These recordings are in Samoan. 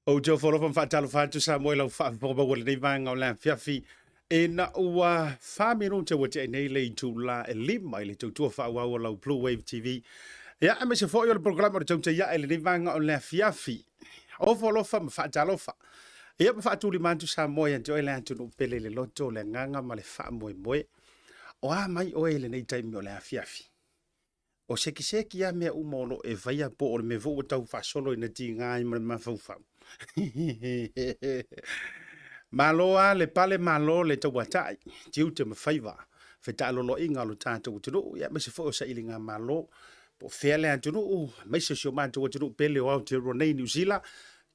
Ou te ofo alofa ma faatalofa atu Samoa i lau faafofoga maua i lenei vaega o le afiafi. Ina ua 4 minute ua tea nei le itula e 5 i le tautua faaauau o lau Blue Wave TV. Ia, aemaise foi o le polokalame o le Tautai Ae i lenei vaega o le afiafi. Ofo alofa ma faatalofa. Ia, ma faatulima atu Samoa ia te oe le atunuu pele i le loto, le agaga ma le faamoemoe. O a mai oe i lenei taimi o le afiafi? O sekiseki lava mea uma o lo o e faia po o le mea foi ua tau faasolo ina tiga ai ma le mafaufau. Malo lava le pale, malo le tauatai, tiute ma faiva, fetaaloloaiga o lo tatou atunuu, ia aemaise foi o sailigamalo, po o fea le atunuu, aemaise o si o matou atunuu pele o Aotearoa nei, Niu Sila.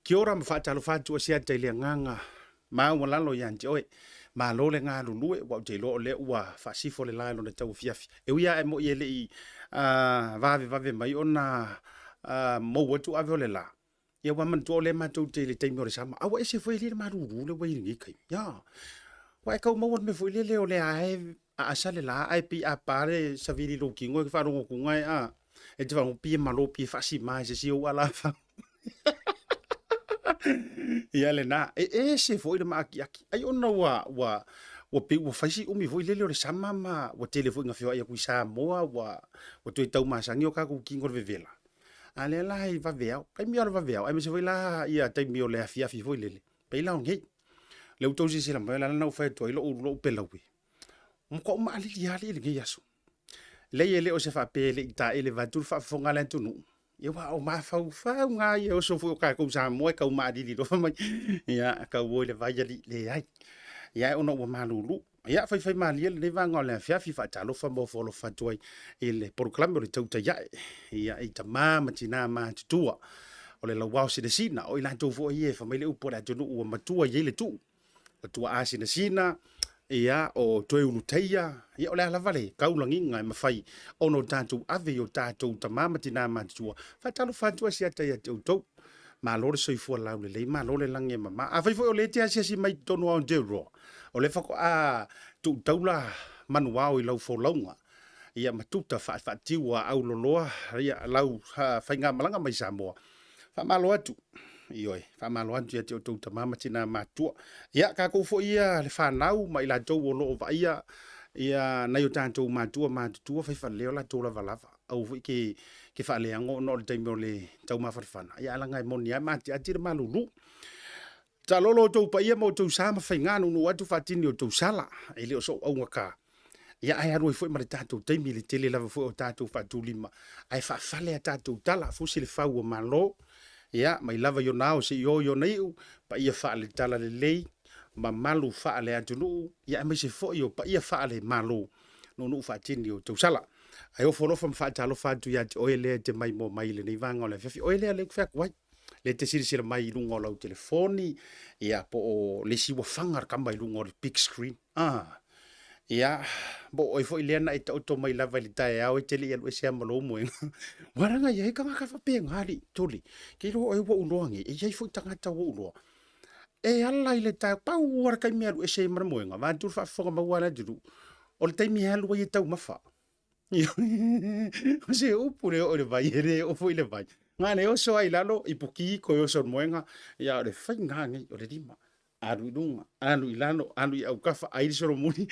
Kia ora ma faatalofa atu Asiata i le agaga maualalo ia te oe. Malo le galulue, aua ou te iloa o lea ua faasifo le la i lona tauafiafi. E ui lava e moni e le i vavevave mai ona mou atu ave o le la, ia ua manatua o lea matou te i le taimi o le sama, a ua ese foi alii le malulu lea ua i ai i lenei taimi. Ia, ua e tau maua le mea foi lele o lea lava e aasa le la, ae pei a pa le savili i lou tino e te faalogo atu e te faalogo pei e malo pei e faasima e se isi ou alafau. Ia lena, e ese foi le maakiaki. Ai ona ua pei ua fai si umi foi lele o le sama ma ua tele foi ina feoai atu i Samoa, ua toe taumasani o tatou tino i le vevela. A lea la e vaveao, taimi lava o le vaveao, aemaise foi la ia taimi o le afiafi foi lele, pei la o nei. Lea ua outou silasila mai, o le ala lena ua fai atu ai lou pelaue. Ua matuai ou maalili lava alii i lenei aso. Leai e le o se faapea e le i taele vaeatu le faafofoga a le atunuu, ia aua o mafaufau na ia e oso foi o tatou Samoa e tau maalili loa mai, ia tau o i le vai alii, leai. Ia ae ona ua malulu. Ia faifaimalie lenei vaega o le afiafi, faatalofa ma ofo alofa atu ai i le polokalame o le Tautai Ae, ia i tama ma tina matutua o le lauao sinasina, o i latou foi ia e fai mai le upu a le atunuu ua matua i ai le tuu. O tuaa sinasina, ia, o toe ulutaia, ia o le a lava le taulagiga e mafai ona o tatou ave i o tatou tama ma tina matutua. Faatalofa atu Asiata ia te outou. Malo le soifua laulelei, malo le lagi e mama. Afai foi o lea e te asiasi mai i totonu o Aotearoa, o lea faatoa tuu taula manuao i lau folauga, ia ma tuta faatifatiu auloloa ia lau faigamalaga mai Samoa. Faamalo atu, ioe, faamalo atu ia te outou tama ma tina matutua. Ia, tatou foi ia le fanau ma i latou o lo o vaaia ia nai o tatou matua matutua, fai faalelei o latou lavalava. Aua foi ke faaleago ona o le taimi o le taumafanafana, ia ae leaga e moni lava e maatiati le malulu. Taalolo outou paia ma outou sa ma faiga, nuunuu atu faatini outou sala, e le o sou augata. Ia ae alu ai foi ma le tatou taimi i le tele lava foi o tatou faatulima, ae faafale a tatou tala, fusi le fau o Malo, ia, mai lava i ona ao seia oo i ona iu, paia faale-talalelei, mamalu faale-atunuu, ia aemaise foi o paia faale-Malo, nuunuu faatini outou sala. Ae ofo alofa ma faatalofa atu ia te oe lea e te maimoa mai i lenei vaega o le afiafi, oe lea lea ou te fai atu ai, lea e te silasila mai i luga o lau telefoni, ia po o le isi ua faga le tama i luga o le big screen. Ah, ia, po o oe foi lea na e taoto mai lava i le taeao e te le i alu ese lava ma lou moega. Ua leaga e i ai tagata faapena alii, tole, ke iloa oe ua ou iloa nei, e i ai foi tagata ua ou iloa, e ala i le taeao, pau lava le taimi e alu ese ai ma le moega, vaeatu le faafofoga maua a le atunuu, o le taimi e alu ai e taumafa. O se upu le oo i le vai, e le oo foi i le vai. Na le oso ai i lalo, ipuki toe oso i le moega, ia o le faiga lava lenei, o le lima, alu i luga, alu i lalo, alu i autafa, ai le solomuli.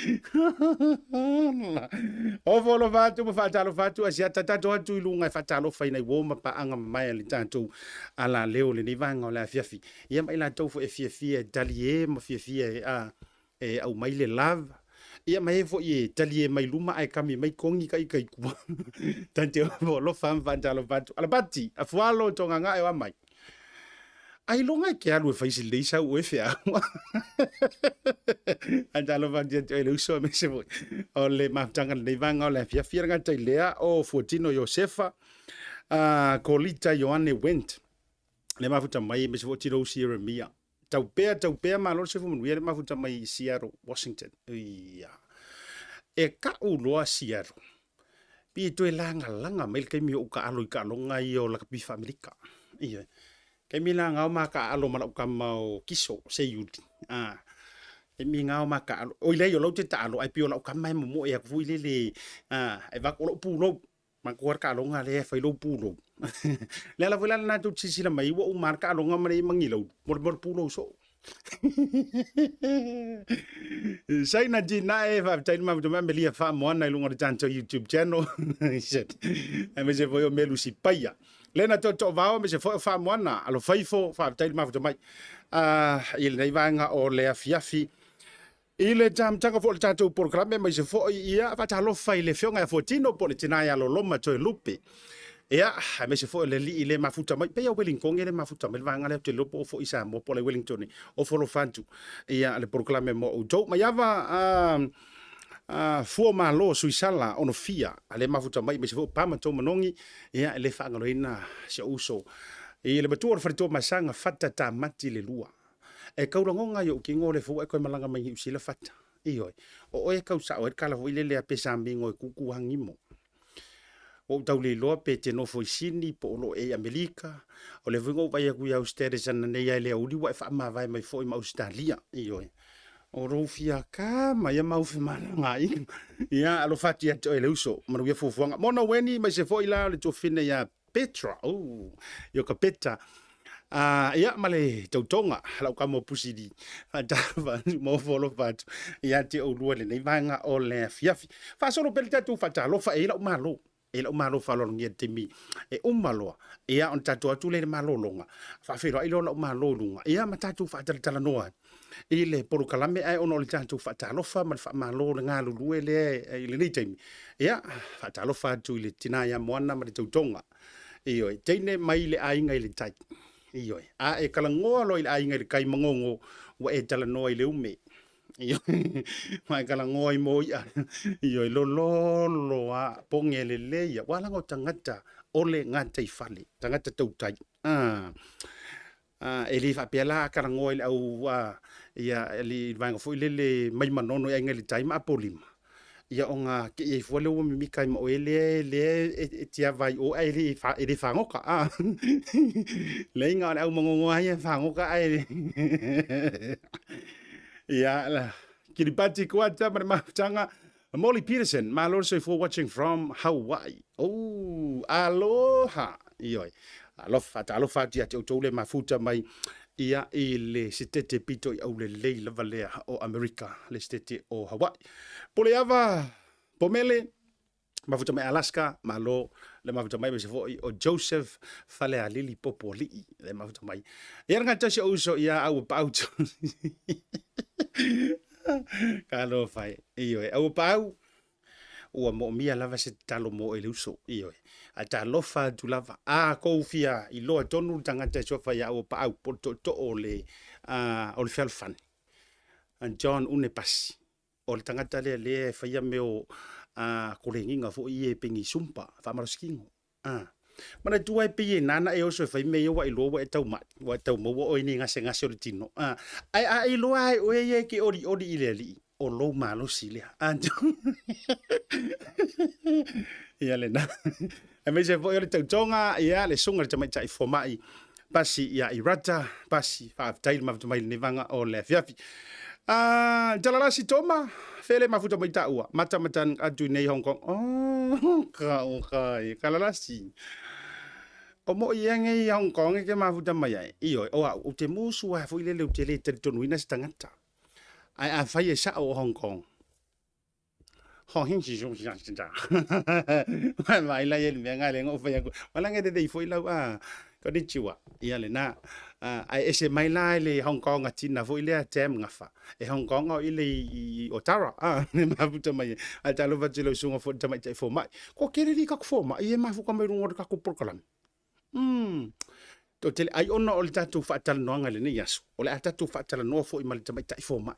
Ofo alofa atu ma faatalofa atu, Asiata, tatou atu i luga e faatalofa i nai uo ma paaga mamae a le tatou alaleo i lenei vaega o le afiafi. Ia ma i latou foi e fiafia e talie ma fiafia e, e aumai le love, ia ma e foi e talie mai luma ae kami mai kogi ka ika i tua. Ta te ofo alofa ma faatalofa atu. Alapati, afualo togagae o a mai. Ailoga e ke alu e fai se lelei sau oe feau. Faatalofa atu ia te oe le uso aemaise foi o le mafutaga i lenei vaega o le afiafi. E le gata i lea o Fuatino Iosefa, Kolita Ioane Wendt, le mafuta mai aemaise foi o Tilousi Ieremia. Tau pea, tau pea, malo le soifua manuia le mafuta mai i Seattle, Washington. Ia. E kau loa Seattle. Pi e toe lagalaga mai le taimi o ou taalo i taaloga ia o lakapi faa-Amerika. Ia. Taimi la gao ma taalo ma lau tama o Kiso, Seiuli. Ah. Taimi gao ma taalo. Oi leai o lau te taalo, ai pi o lau tama e momoe atu foi lele, ah, e vaku o lou pulou. Manatua le taaloga lea e fai lou pulou. Le ala foi la lena tou te silasila mai ua uma lava le taaloga ma le magilau mo le pulou soo. Saina Tinae, faafetai le mafuta mai Amelia Faamoana i luga o le tatou YouTube channel. Aemaise foi o Melusi Paia. Lena Tootoo-vao, aemaise foi o Faamoana, Alofaifo, faafetai le mafuta mai. I lenei vaega o le afiafi. I le amataga foi o le tatou polokalame aemaise foi ia faatalofa i le Afioga ia Fuatino po o le tina ia Loloma Toelupe. Ia, aemaise foi o le alii le mafuta mai, pei o Wellington le mafuta mai le vaega lea ou te iloa po o foi i Samoa po o le Wellington o folofa atu ia le polokalame mo outou. Maiava Fua Malo Suisala Onofia a le mafuta mai aemaise foi o Pama Toumanogi, ia e le faagaloina si ou uso i le matua o le faletua Masaga Fata Tamati le lua. E kaulagoga i ou kigo o le fou ae toe malaga mai Niu Sila fata. Ioe. O oe e kau sao ai le kala foi lele a pesa mingo e kuku hangimo. Ua ou tau le iloa pe te nofo i Sini po o lo o e i Amerika. O lea foi na ou vaai atu i au status ananei lava i le aoauli ua e faamavae mai foi ma Ausetalia. Ioe. O lou fia kama ia mau femalagaaiga. Ia, alofa atu ia te oe le uso. Manuia fuafuaga. Mona Weni, aemaise foi la o le tuafine ia Petra, oh, io ka Petra. Ia, ma le tautoga, lau kama o Pusili, faatalofa atu ma ofo alofa atu ia te oulua i lenei vaega o le afiafi. Faasolo pea le tatou faatalofa, e i ai lau malo, e i ai lau malo faaaloalogia i le taimi e uma loa, ia ona tatou atu lea i le malologa, faafeiloai loa lau malo i luga, ia ma tatou faatalatalanoa ai i le polokalame, ae ona o le tatou faatalofa ma le faamalo o le galulue lea i lenei taimi, ia, faatalofa atu i le tina ia Moana ma le tautoga. Ioe, teine mai le aiga i le tai. Ioe, a e talanoa loa i le aiga i le tai magogo, ua e talanoa i le ume. Ioe, ma e talanoa i moi'a. Ioe, lololo a poge lelei ia. Ua laga o tagata o le gataifale, tagata tautai. Ah. E le faapea la a talanoa i le au ia i le vaega foi lele mai Manono i Aiga i le Tai ma Apolima, ia ona te i ai fua lea ua mimita ai ma oe lea lea e tiava ai i o ae le e le fagota a. Leai na o le au Manono lava ia e fagota ae ia Kiripati Kuata ma le mafutaga Molly Peterson, malo le soifua watching from Hawaii. Oh, aloha. Ioe. Alofa, talofa atu ia te outou le mafuta mai ia i le setete pito i aulelei lava lea o Amerika, le setete o Hawaii. Poleava, Pomele, mafuta mai Alaska, malo le mafuta mai aemaise foi o Joseph Falealili Popoalii le mafuta mai. Ia le gatasi o uso ia au paau. Talofa e. Ioe, aua paau, ua moomia lava se tatalo mo oe le uso. Ioe, ae talofa atu lava. A kou fia iloa tonu le tagata e suafa ia aua paau, po o le tootoo o le, o le fealofani. John Unepasi. O le tagata lea lea e faia mea o kolegiga foi ia e pei ni zumba, faamalosi kino. A. Manatua e pei e nana e oso e fai mea ia ua iloa ua e tau mai, ua e tau maua oe nei gasegase o le tino. A. Ae a e iloa lava e oe ia e ke olioli i le Alii, o lou malosi lea. A. Ia lena. Aemaise foi o le tautoga, ia le susuga i le tamaitai fomai Pasi ia Irata, Pasi, faafetai le mafuta mai i lenei vaega o le afiafi. Talalasi Toma, fele mafuta mai taua, mata matan atu i nei Hong Kong. Oh, ka o kai, Talalasi. O mo i nei Hong Kong e ke mafuta mai ai. Ioe, o au, ou te musu a foi lele ou te le talitonuina se tagata. Ae afai e sao o Hong Kong, Vaai la ia i le mea lena lea na ou fai atu. Wala nge lelei foi lau a konnichiwa. Ia lena. Ae ese mai la i le Hong Kong a tina foi lea Tam Gafa. E Hong Kong o i le i Otara. A ne mafuta mai. Ae talofa atu i lau susuga foi le tamaitai fomai. Kua kele li kaku fomai e mafuka mai luga o le kaku polokalame. Toatele, ai ona o le tatou faatalanoaga i lenei aso, o le a tatou faatalanoa foi ma le tamaitai fomai.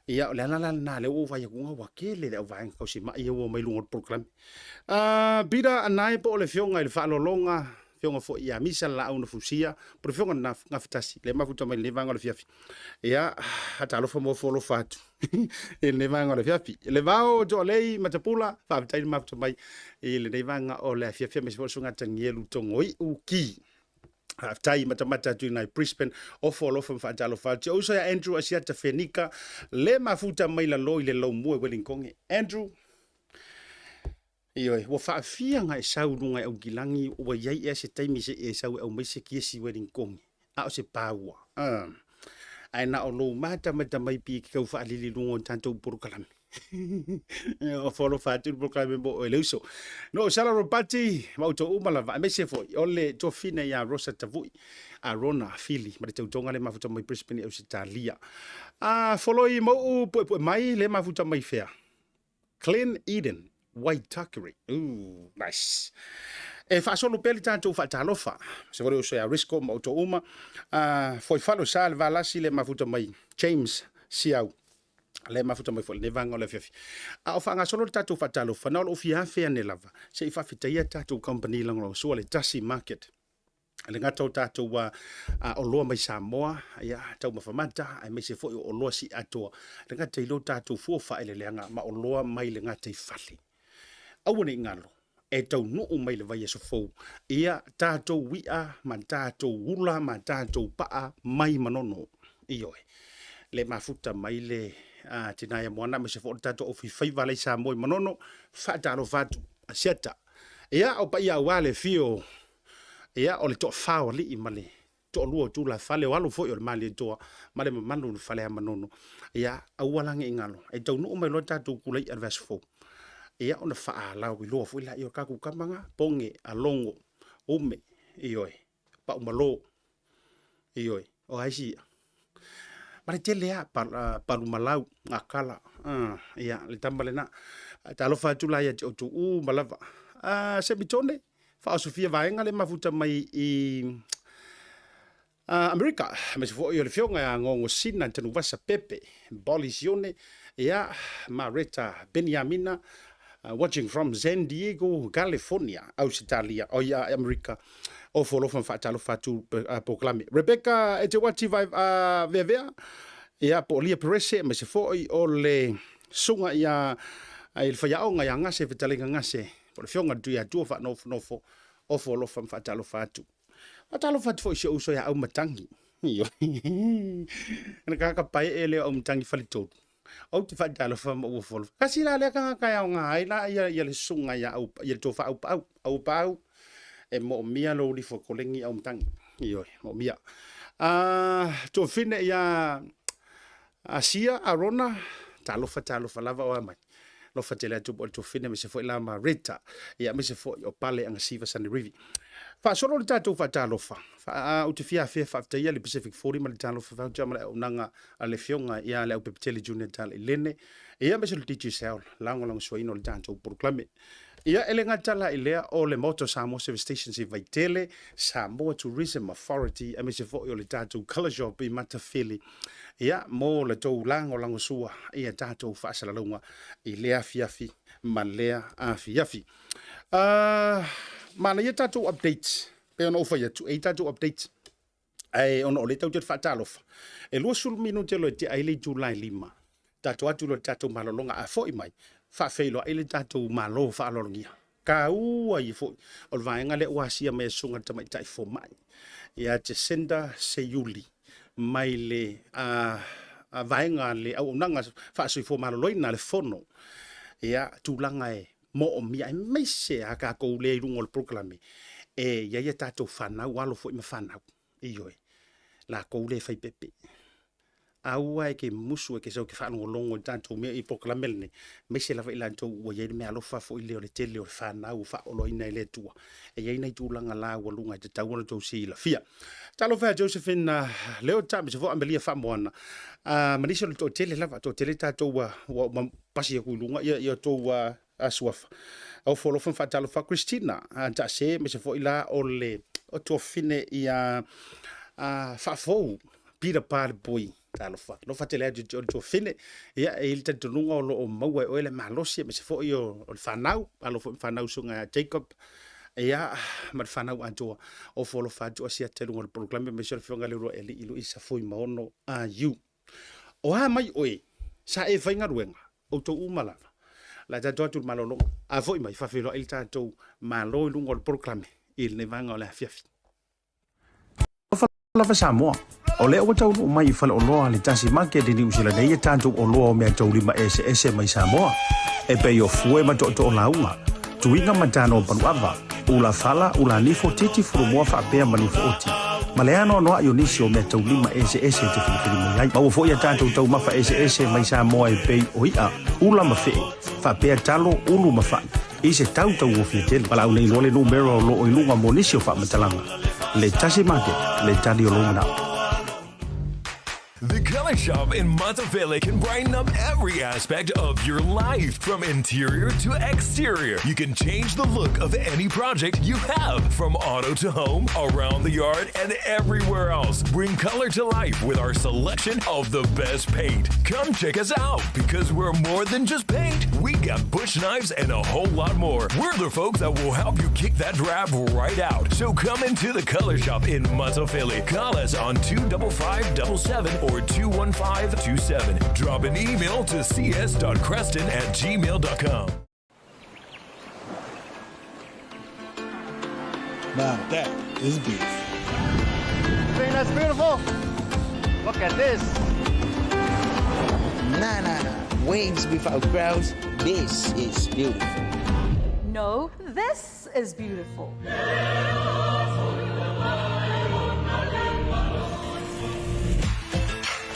Ia, o le ala la lena lea ua ou vaai atu ua tele le auvaega tausimai ia ua omai i luga o le polokalame. Peter Anae po o le Afioga i le Faaaloaloga, Afioga foi ia Misa le Laau na Fusia, po o le Afioga na Gafatasi, lea e mafuta mai i lenei vaega o le afiafi. Ia, talofa ma ofo alofa atu i lenei vaega o le afiafi. Le Vao Toalei Matapula, faafetai le mafuta mai i lenei vaega o le afiafi aemaise foi o le Susuga Tanielu Togoiu Ki. Faafetai matamata atu i nai Brisbane, ofo alofa ma faatalofa atu. Si ou uso ia Andrew Asiata Fenika, le mafuta mai lalo i le laumua i Wellington. Andrew, Ioe, ua faafia ona e sau i luga e Aukilagi, ua i ai ea se taimi se i e sau e aumai se kiesi Welinkogi, a o se paua. Ae na o lou matamatamai pi ke tau faalili i luga o tatou polokalame. O folofa atu le polokalame mo oe le uso. No Sala Ropati, ma outou uma lava, aemaise foi o le tofina ia Rosa Tavui, a Rona Fili, ma le tautoga le mafuta mai Brisbane i Ausetalia. A foloi mou puepue mai le mafuta mai fea. Glen Eden, Waitakere. Ooh, nice. E faasolo pea le tatou faatalofa. Se foi le uso ia Risco ma outou uma. Foifalo sa le valasi le mafuta mai James Siau. Le mafuta mai foi lenei vaega o le afiafi. A o faagasolo le tatou faatalofa, na o lou fia afe ane lava, se i faafetaia tatou company lagolagosua le Tasi Market. E le gata o tatou oloa mai Samoa, ia, taumafa mata, aemaise foi o oloa siatoa, e le gata i lo tatou fua faaeleeleaga ma oloa mai le gataifale. Aua ne i galo, e taunuu mai le vaiaso fou, ia tatou i'a ma tatou ula ma tatou pa'a mai Manono. Ioe, le mafuta mai le tina ia Moana aemaise foi o le tatou aufaifaiva la i Samoa i Manono, faatalofa atu, asiata. Ia, o paia aua le afio Ia, o le toafa o alii ma le toalua o tulafale, o alo foi o le Malietoa ma le mamalu o le fale Manono. Ia, aua la ne i galo, e taunuu mai loa tatou kulai'a i le vaiaso fou, ia ona faalauiloa foi lea o tatou tama na, Poge, Alogo, Ume, ioe, Paumalo, ioe, o a isi i'a? Ma le tele lava, Palumalau, Gakala, ia, le tama lena. Talofa atu la ia te outou uma lava. Semitone, faaosofia vaega le mafuta mai i Amerika, aemaise foi o le afioga ia Gogosina Tanuvasa Pepe, Bolly Sione, ia, Mareta Beniamina, watching from San Diego, California, Ausetalia, o ia Amerika, ofo alofa ma faatalofa atu polokalame. Rebecca Eteuati Veavea, ia, po o Lia Perese, aemaise foi o le susuga ia i le faiaoga ia Gase Fetalaiga Gase, po o le Afioga i le Tuiatua Faanofonofo, ofo alofa ma faatalofa atu. Faatalofa atu foi i si ou uso ia Aumatangi. Le tagata paee lea o Aumatangi Faletolu. Ou te faatalofa ma ou ofo alofa. Kasi la lea tagata e aoga ai la ia le susuga ia au, ia le tofa Aupaau. Aupaau, e moomia lou lifo koleni Aumatangi. Ioe, moomia. Tuafine ia Asia, Arona, talofa talofa lava o a mai. Lofa tele atu po o le tuafine aemaise foi la ma Rita, ia aemaise foi o Pale Agasiva Sanerivi. Faasolo le tatou faatalofa, ou te fia afea faafetaia le Pacific 40 ma le Talofa Voucher ma le auaunaga a le Afioga ia Leaupepetele Junior Tala-i-Lene, ia aemaise o le Digicel lagolagosuaina o le tatou polokalame. Ia, e le gata la i lea o le Maota o Samoa Service Stations i Vaitele, Samoa Tourism Authority, aemaise foi o le tatou Colour Shop i Matafele, ia, mo le tou lagolagosua i a tatou faasalalauga i lea afiafi ma lea afiafi. Manaia tatou updates, pei ona ou fai atu, e i ai tatou updates. Ae ona o lea tatou te faatalofa, e 20 minute loa e tea ai le itula e 5, tatou atu loa i le tatou malologa, a foi mai, faafeiloai le tatou Malo faaaloalogia. Taua ia foi o le vaega lea ua asia mai e Susuga i le Tamaitai Fomai ia Jacinda Seiuli mai le vaega a le Auaunaga Faasoifua Maloloina a le Fono, ia tulaga e moomia aemaise a tatou lea i luga o le polokalame e i ai a tatou fanau, alo foi ma fanau, ioe, latou lea e fai pepe. Aua e ke musu e ke sau ke faalogologo i tatou mea i polokalame lenei, aemaise lava i latou ua i ai le meaalofa foi lea o le tele o le fanau ua faaoloaina e le Atua. E i ai nai tulaga laualuga e tatau ona outou silafia. Talofa ia Josephine Leota, aemaise foi Amelia Faamoana, ma nisi o le toatele lava, toatele tatou ua pasi atu i luga ia outou suafa. Ofo alofa ma faatalofa Christina Taase, aemaise foi la o le tuafafine ia Faafou Peter Palepoi. Talofa, alofa tele atu i le tuafafine. Ia, e i ai le talitonuga o lo o maua e oe le malosi, aemaise foi o le fanau, alo foi ma fanau susuga ia Jacob, ia, ma le fanau atoa. Ofo alofa atu Asiata i luga o le polokalame, aemaise o le afioga i le Uluai Luisa Fuimaono AU. O a mai oe, sa e faigaluega, outou uma lava. O le a tatou atu i le malologa. A foi mai, faafeiloai le tatou Malo i luga o le polokalame i lenei vaega o le afiafi. Alofa lava Samoa. O lea ua taunuu mai i faleoloa a le Tasi Market i Niu Sila nei a tatou oloa o meataulima eseese mai Samoa, e pei o fue ma tootoo lauga. Tuiga ma tano o Paluava, ula fala, ula nifo, titi, furumoa faapea ma nifo oti. Ma le anoanoai o nisi o meataulima eseese e te filifili mai ai. Maua foi a tatou taumafa eseese mai Samoa e pei o i'a, ula ma fe'e, faapea talo, ulu ma fa'i, i se tau tauofie tele. Valaau nei loa le numera o lo o i luga mo nisi o faamatalaga. Le Tasi Market, le tali o lou manao. The Color Shop in Matafele can brighten up every aspect of your life, from interior to exterior. You can change the look of any project you have, from auto to home, around the yard, and everywhere else. Bring color to life with our selection of the best paint. Come check us out because we're more than just paint. We got bush knives and a whole lot more. We're the folks that will help you kick that drab right out. So come into the Color Shop in Matafele. Call us on 25577 or 21527. Drop an email to cs.creston at gmail.com. Now that is beef. Think that's beautiful? Look at this. Nah, nah, nah. Waves without crowds. This is beautiful. No, this is beautiful.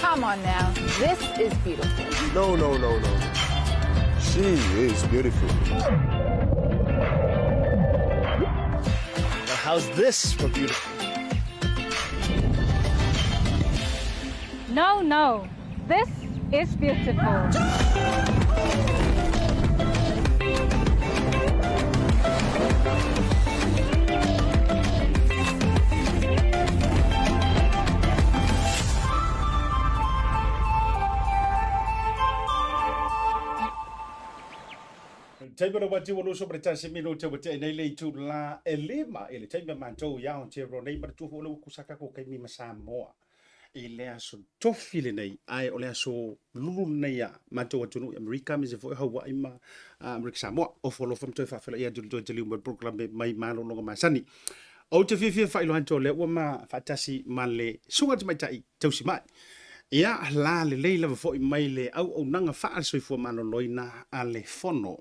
Come on now, this is beautiful. No, no, no, no. She is beautiful. Now how's this for beautiful? No, no, this is beautiful. Taimi o le wati ua luso ma le tasi minute ua tea nei le itula e lima i le taimi a matou i Aotearoa nei manatua foi o lea ua kusaka ko kaimi ma Samoa i le aso tofi lenei ae o le aso lulu lenei a matou atunuu i Amerika aemaise foi Hawaii ma Amerika Samoa. Ofo alofa ma toe faafeiloai atu i le toe taliu mai o le polokalame mai malologa masani. Ou te fiafia e faailoa atu o lea ua ma faatasi ma le Susuga Tamaitai Tausimai. Ia, la lelei lava foi mai le auaunaga faale-soifua maloloina a le Fono.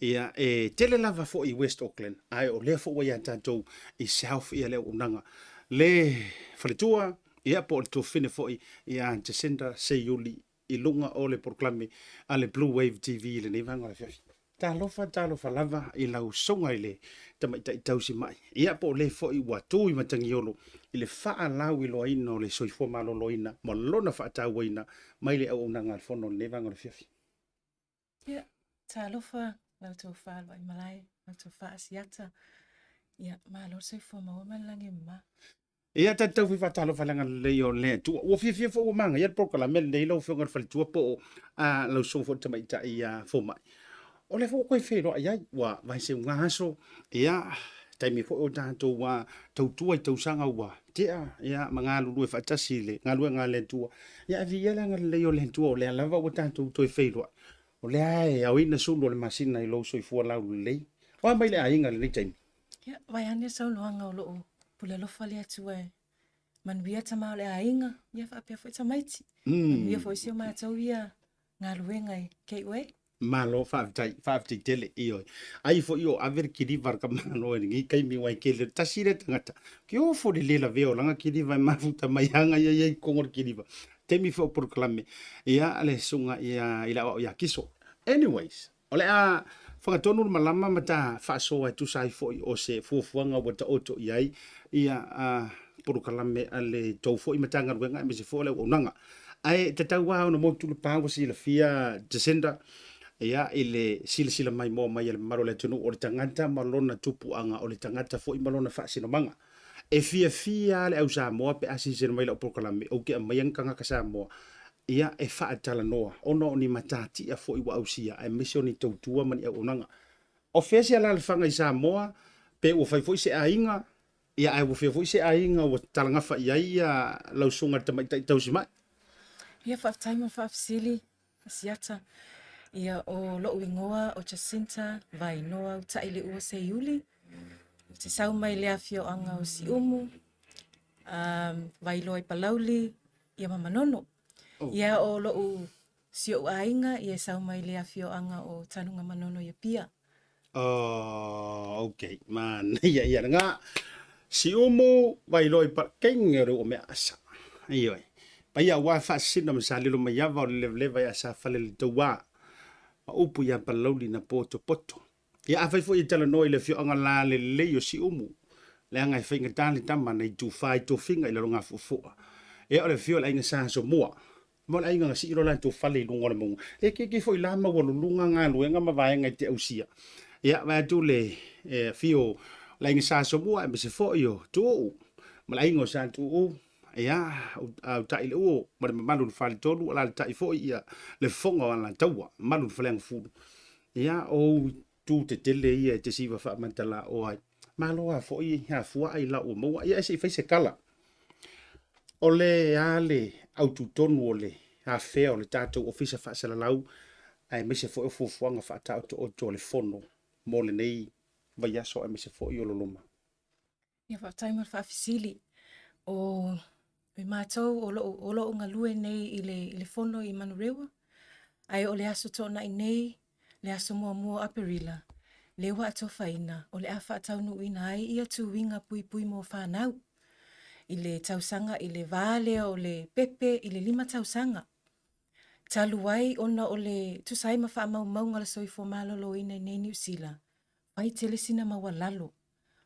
Ia, e tele lava foi i West Auckland, ae o lea foi ua ia tatou i South ia le auaunaga. Le faletua, ia, po o le tuafafine foi ia Jacinda Seiuli i luga o le polokalame a le Blue Wave TV i lenei vaega o le afiafi. Talofa, talofa lava i lau soga i le tamaitai tausi mai. Ia po o le foi ua tu i Matagiolo i le faalauiloaina o le soifua maloloina ma lona faatauaina mai le auaunaga a le Fono i lenei vaega o le afiafi. Ia, talofa la outou faaluaimalae, la outou faasiata. Ia, malo le soifua maua ma le lagi e mama. Ia, ta te tau fia faatalofa i le agalelei o le Atua. Ua fiafia foi ua magaia le polokalame lenei lau Afioga i le Faletua po o lau Susuga foi i le Tamaitai Fomai. O lea foi ua toe feiloai ai, ua vaeseuga aso, ia, taimi foi o tatou tautua i tausaga ua tea, ia, ma galulue faatasi i le galuega a le Atua. Ia, ae viia le agalelei o le Atua, o lea lava ua tatou toe feiloai. O lea e aoina sulu o le masina i lou soifua laulelei. O a mai le aiga i lenei taimi? Ia, vaeane saunoaga o loo pule alofa le Atua e manuia tama o le aiga, ia faapea foi tamaiti. Manuia foi si o matou ia galuega i Gateway. Malo, faafetai, faafetai tele, ioe. Ai foi o ave le kiliva a le tamaloa i lenei taimi aua e tele, tasi lea tagata, ke ofo i le le lavea o lana kiliva e mafuta mai aga ia i ai i totonu o le kiliva. Taimi foi o polokalame, ia le susuga ia i le aoao ia Kiso. Anyways, O le a fagatonu le malama ma ta faasoa e tusa ai foi o se fuafuaga ua taoto i ai ia polokalame a le tou foi Matagaluega aemaise foi o le auaunaga. Ae tatau lava ona motu le pa ua silafia Jacinda ia i le silasila maimoa mai a le mamalu o le atunuu o le tagata ma lona tupuaga, o le tagata foi ma lona faasinomaga. E fiafia lava le au Samoa pe a silasila mai i lau polokalame, ou te aumaia ni tagata Samoa ia e faatalanoa ona o ni matatia foi ua ausia aemaise o ni tautua ma ni auaunaga. O fea se alaalafaga i Samoa pe ua fai foi se aiga, ia ae ua fea foi se aiga ua talagafa i ai ia lau susuga i le tamaitai tausimai? Ia faafetai mo le faafesili Asiata. Ia o lou igoa o Jacinta Vainoa Utaileuo Seiuli. Ou te sau mai le afioaga o Siumu, Vailoa i Palauli, ia ma Manono. Oh. Ia o lou si ou aiga ia e sau mai le afioaga o Tanugamanono i Apia. Oh, okay. Manaia ia lena. Siumu, Vailoa i Pala, kenge o le ua mea asa. Ioe. Paia aua faasina ma salilo mai ava o le levaleva ia sa fale le tauā. Ma upu ia Palauli na potopoto. Ia afai foi e talanoa i le afioaga la lelei o Siumu, leaga e faigata le tama na itufa i tofiga i Lalogafuafua. Ia o le afio o le aiga Sa Asomua, ma o le aiga na sii lo latou fale i luga o le mauga. E keikei foi la maualuluga galuega ma vaega e te ausia. Ia vae atu le afio o le aiga Sa Asomua aemaise foi o Tuuu ma le aiga o Sa Tuuu, ia autai le uo ma le mamalu i le faletolu, alaalatai foi ia le fofoga o Alataua, mamalu i le Faleagafulu. Ia, o ou itu tetele ia e te siva faamatalaoa ai. Malo lava foi afua ai la ua maua. Ia, se i fai se tala. O le a le aututonu o le afea o le tatou Ofisa Faasalalau aemaise foi o fuafuaga faataotooto a le Fono mo lenei vaiaso aemaise foi o loloma. Ia faafetai mo le faafesili. O i matou o loo, o loo galue nei i le, i le fono i Manurewa, ae o le aso toonai nei, le aso muamua o Aperila, le ua atofaina o le a faataunuuina ai ia tuiga puipui mo fanau. I le tausaga i le vā lea o le pepe i le 5 tausaga. Talu ai ona o le tusa ai ma faamaumauga a le Soifua Maloloina i nei Niu Sila, fai tele sina maualalo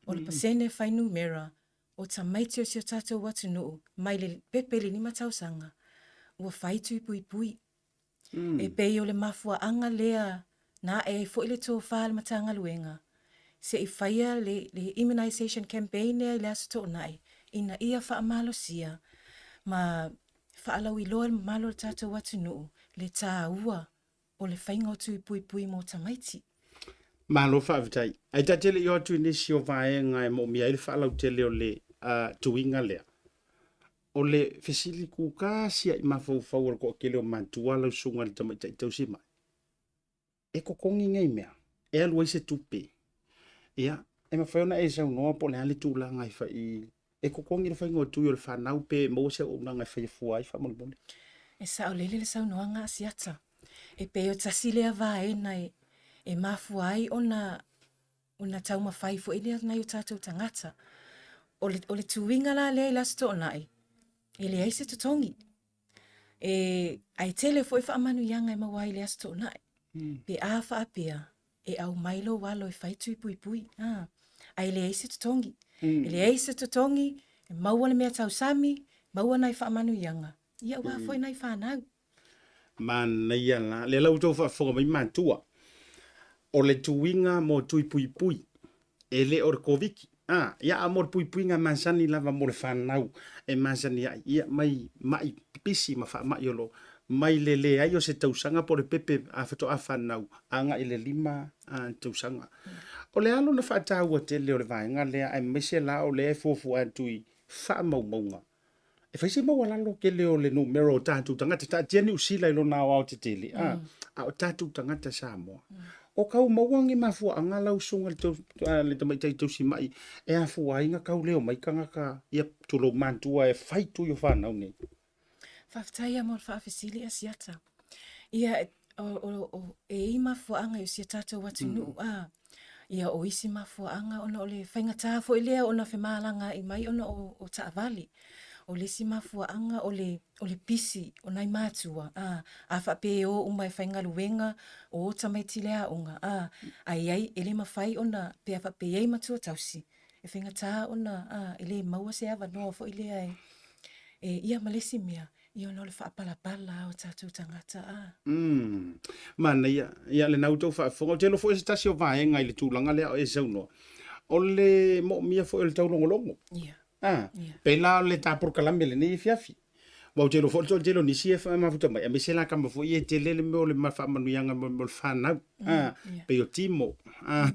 o le pasene fuainumera o tamaiti o si o tatou atunuu mai le pepe i le 5 tausaga ua fai tui puipui. E pei o le mafuaaga lea na ae ai foi le tofa a le Matagaluega se i faia le, le immunization campaign lea i le Aso Toonai ina ia faamalosia ma faalauiloa i le mamalu o le tatou atunuu le taua o le faiga o tui puipui mo tamaiti. Malo faafetai. Ae ta te le i o atu i nisi o vaega e moomia ai le faalautele o le tuiga lea. O le fesili kūkā siaʻi mafaufau o le toatele o matua lau susuga i le tamaitai tausimai. E totogi nei mea, e alu ai se tupe. Ia, e mafai ona e saunoa po o le a le tulaga e fai e totogi le faiga o tui o le fanau pe maua se auaunaga e faia fua ai faamolemole. E saolele le saunoaga a Siata. E pei o tasi lea vaega e, e mafua ai ona ona taumafai foi lea nai o tatou tagata. O le, o le tuiga la lea i le Aso Toonai, e leai se totogi. E, ae tele foi faamanuiaga e maua ai i le Aso Toonai. Pe a faapea, e aumai lou alo e fai tui puipui. Ah, ae leai se totogi. E leai se totogi, e maua le mea tausami, maua nai faamanuiaga, ia aua foi nai fanau. Manaia la. Lea la ua outou faafofoga mai matua. O le tuiga mo tui puipui, e le o le Koviti. A, ia a mo le puipuiga masani lava mo le fanau e masani ai, ia mai maʻi pipisi ma faamaʻi o lo mai le leai o se tausaga po o le pepe a faatoa fanau agai i le 5 tausaga. O le a lona faataua tele o le vaega lea aemaise la o lea e fuafua atu i faamaumauga E fai se maualalo tele o le numera o tatou tagata. Taatia Niu Sila i lona aoaotetele, a, a o tatou tagata Samoa. O kau maua ni mafuaaga lau susuga i le tamaitai tausimai e afua ai na kau leo mai tagata ia tulou matua e fai tui o fanau nei. Faafetai lava mo le faafesili Asiata. Ia, o, o, o, e i mafuaaga i o si a tatou atunuu, a, Ia, o isi mafuaaga ona o le faigata foi lea ona femalagaai mai ona o, o taavale. O le isi mafuaaga o le, o le pisi o nai matua, a, a faapea e o uma e faigaluega, o tamaiti i le aoga, a, a i ai, e le mafai ona, pe a faapea e i ai matua tausi, e faigata ona, a, e le maua se avanoa foi lea e, e, ia ma le isi mea, Ia ona o le faapalapala lava o tatou tagata a. Manaia. Ia lena ua outou faafofoga. Ou te iloa foi o se tasi o vaega i le tulaga lea o e saunoa, o le moomia foi o le taulogologo. Ia. A, pei la o le ta polokalame i lenei afiafi. Aua ou te iloa foi o le toatele o nisi e mafuta mai, aemaise la tama foi ia e tele le mea o le faamanuiaga mo le fanau. A, pei o Timo. A,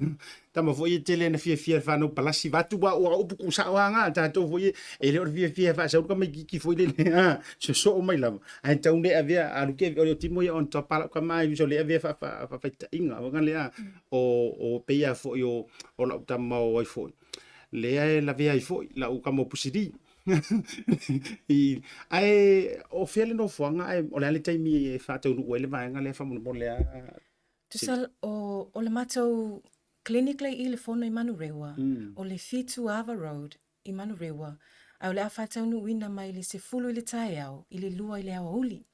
tama foi ia tele na fiafia le fanau palasi vaeatu aua o upu tuusao lava na a tatou foi ia, e le o le fiafia e faasau le tamaititi foi lele, a, sosoo mai lava, ae tau le avea, alu ke, o Timo ia on top a lau tama ae uso le avea faafaitaiga, ona lea, o pei lava foi o lau tama o ai foi, lea e lavea ai foi lau tama o Pusili. Ae o fea le nofoaga ae o le a le taimi e faataunuu ai le vaega lea faamolemole a? Tusa o, o le matou Clinic lea i le fono i Manurewa, o le Fituava Road i Manurewa, ae o le a faataunuuina mai le 10 i le taeao i le 2 i le aoauli.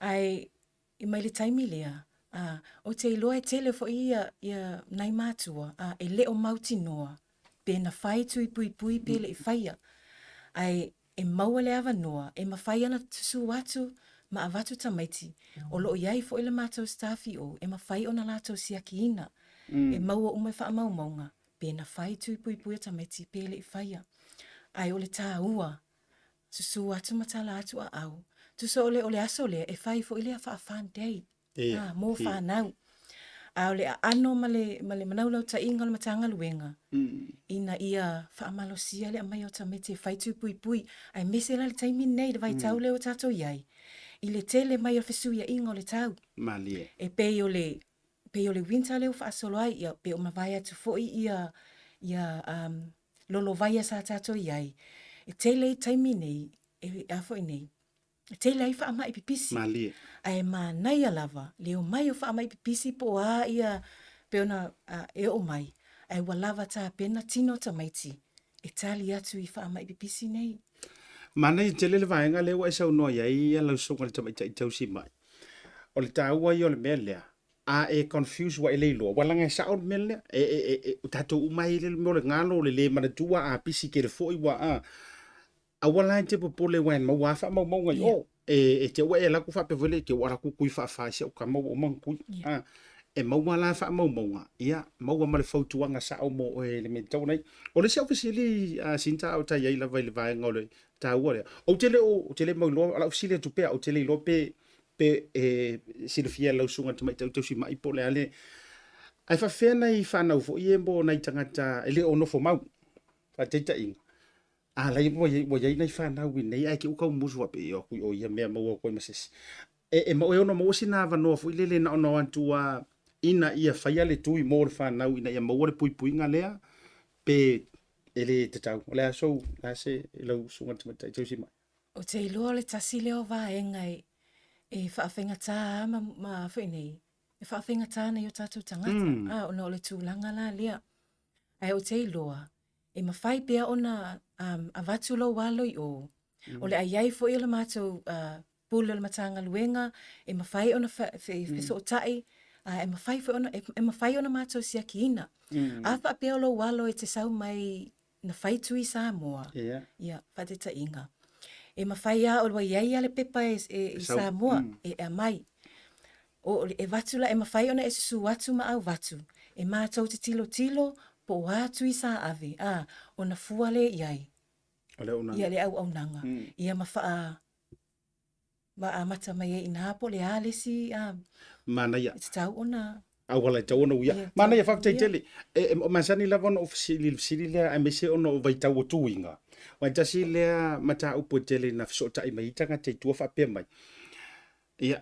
Ae i mai le taimi lea, a, ou te iloa e tele foi ia, ia nai matua, a, e le o mautinoa pe na fai tui puipui pe le i faia. Ae e maua le avanoa e mafai ona susu atu ma avatu tamaiti, o lo o i ai foi le matou staff i o e mafai ona latou siakiina, e maua uma i faamaumauga pe na fai tui puipui a tamaiti pe le i faia. Ae o le taua, susu atu ma tala atu aao, tusa o le o le aso lea e fai foi lea faa-fun day. Ia, mo whanau. A o le aano ma le, ma le manaulautaiga o le Matagaluega, ina ia faamalosia le aumai o tamaiti e fai tui puipui, aemaise la le taimi lenei, le vaitau lea ua tatou i ai, i le tele mai o le fesuiaiga o le tau. Malie. E pei o le, pei o le winter lea ua faasolo ai, ia, pe ua mavae atu foi ia, ia um, lolovaia sa tatou i ai. E tele i taimi nei, e, a foi nei, E tele ai faamai pipisi. Malie. Ae manaia lava le omai o faamai pipisi po o a ia pei ona e oo mai, ae ua lava tapena tino o tamaiti e tali atu i faamai pipisi nei. Manaia tele le vaega lea ua e saunoa i ai lau susuga i le tamaitai tausi mai. O le taua ia o le mea lea, a e confuse ua e le iloa, ua laga e sao le mea lea. E, e, e, e, o tatou uma e i le mea o le galo, o le le manatua, a pisi tele foi ua, a, Aua la e te popole aua e maua lava faamaumauga i o. E te ua e alu atu faapea foi lea, te ua alu atu tui faafa i si au tama ua uma ona tui. A, e maua la faamaumauga, ia, maua ma le fautuaga sao mo oe i le mea e tatau ona i ai. O le isi au fesili a Sinta a o ta i ai lava i le vaega o le taua lea, ou te le o, ou te le mauiloa, o lau fesili atu pea, ou te le iloa pe, pe e silafia e lau susuga i le tamaitai tausimai po o le a le, ae faapefea nai fanau foi ia mo nai tagata e le o nofo mau, faataitaiga, A la ua iai, ua iai nai fanau i nei ae te i ua tau musu faapea e o atu i o ia mea maua atu ai ma se isi. E, e, e ono maua sina avanoa foi lele na ona o atu a ina ia faia le tui mo le fanau ina ia maua le puipuiga lea pe e le tatau. O le a sou, o le a se lau susuga i le tamaitai tausi mai? Ou te iloa o le tasi lea o vaega e, e faafaigata a ma, ma foi nei, e faafaigata ana i o tatou tagata, a, ona o le tulaga la lea. Ae ou te iloa, e mafai pea ona um, avatu lou alo i o. Mm. O le a iai foi o le matou uh, pule o le Matagaluega, e mafai ona fe, fe, mm. fesootai, uh, e mafai foi ona, e, e mafai ona matou siakiina. Mm. A faapea o lou alo e te sau mai na fai tui Samoa, yeah. ia, faataitaiga. E mafai a o ua iai a le pepa e, e, i Samoa, mm. e aumai. O, e vatu la, e mafai ona e susu atu ma auvatu, e matou te tilotilo po o a tui sa ave, a, ona fua lea i ai. O le auaunaga. Ia, le auaunaga. Mm. Ia ma faa, ma amata mai ai inā po o le a le isi, a, Manaia. E tatau ona auala e tatau ona uia. Ia, Manaia, faafetai tele. E, e masani lava ona ou fesili i le fesili lea, aemaise ona o vaitau o tuiga. Aua e tasi lea mataupu e tele ina fesootai mai ai tagata i tua faapea mai, Ia,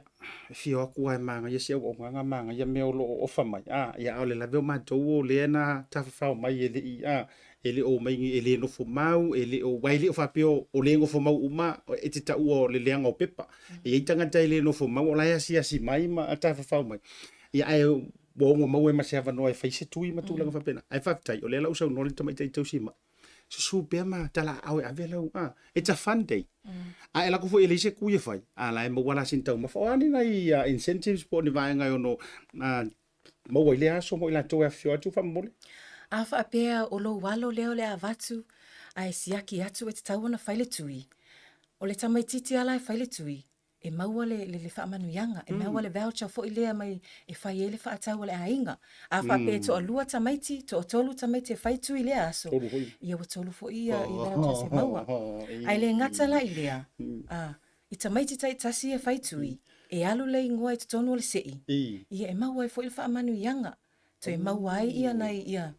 e fia o atu lava e manaia si auaunaga, manaia mea o lo o ofa mai, a, ia, a o le lave o matou o lea na tafafao mai e le i, a, e le o omai e le nofo mau, e le o, aua e le o faapea o le nofo mau uma e te taua o le leaga o pepa. E i ai tagata e le nofo mau o la e asiasi mai ma tafafao mai. Ia, ae ua ono maua ai ma se avanoa e fai se tui ma tulaga faapena. Ae faafetai, o lea la ua saunoa le tamaitai tausi mai. Susu pea ma talaaao e ave lau, a, it's a fun day. A e lako foi e leai se kui e fai, a la e maua la sina taumafa. O a ni nai incentives po o ni vaega e ono maua i lea aso mo i latou e afifio atu faamolemole? A faapea o lou alo lea o le a avatu ae siaki atu e tatau ona fai le tui, o le tamaitiiti lava la e fai le tui, e maua le, le, le faamanuiaga, e maua le voucher foi lea mai e fai ai le faatau a le aiga. A faapea e toalua tamaiti, toatolu tamaiti e fai tui i lea aso, Tolu foi. ia ua tolu foi ia i vouchers e maua. Ae le gata la i lea, a, i tamaiti taitasi e fai tui, e alu le igoa i totonu o le sei, ia e maua ai foi le faamanuiaga, toe maua ai ia nai ia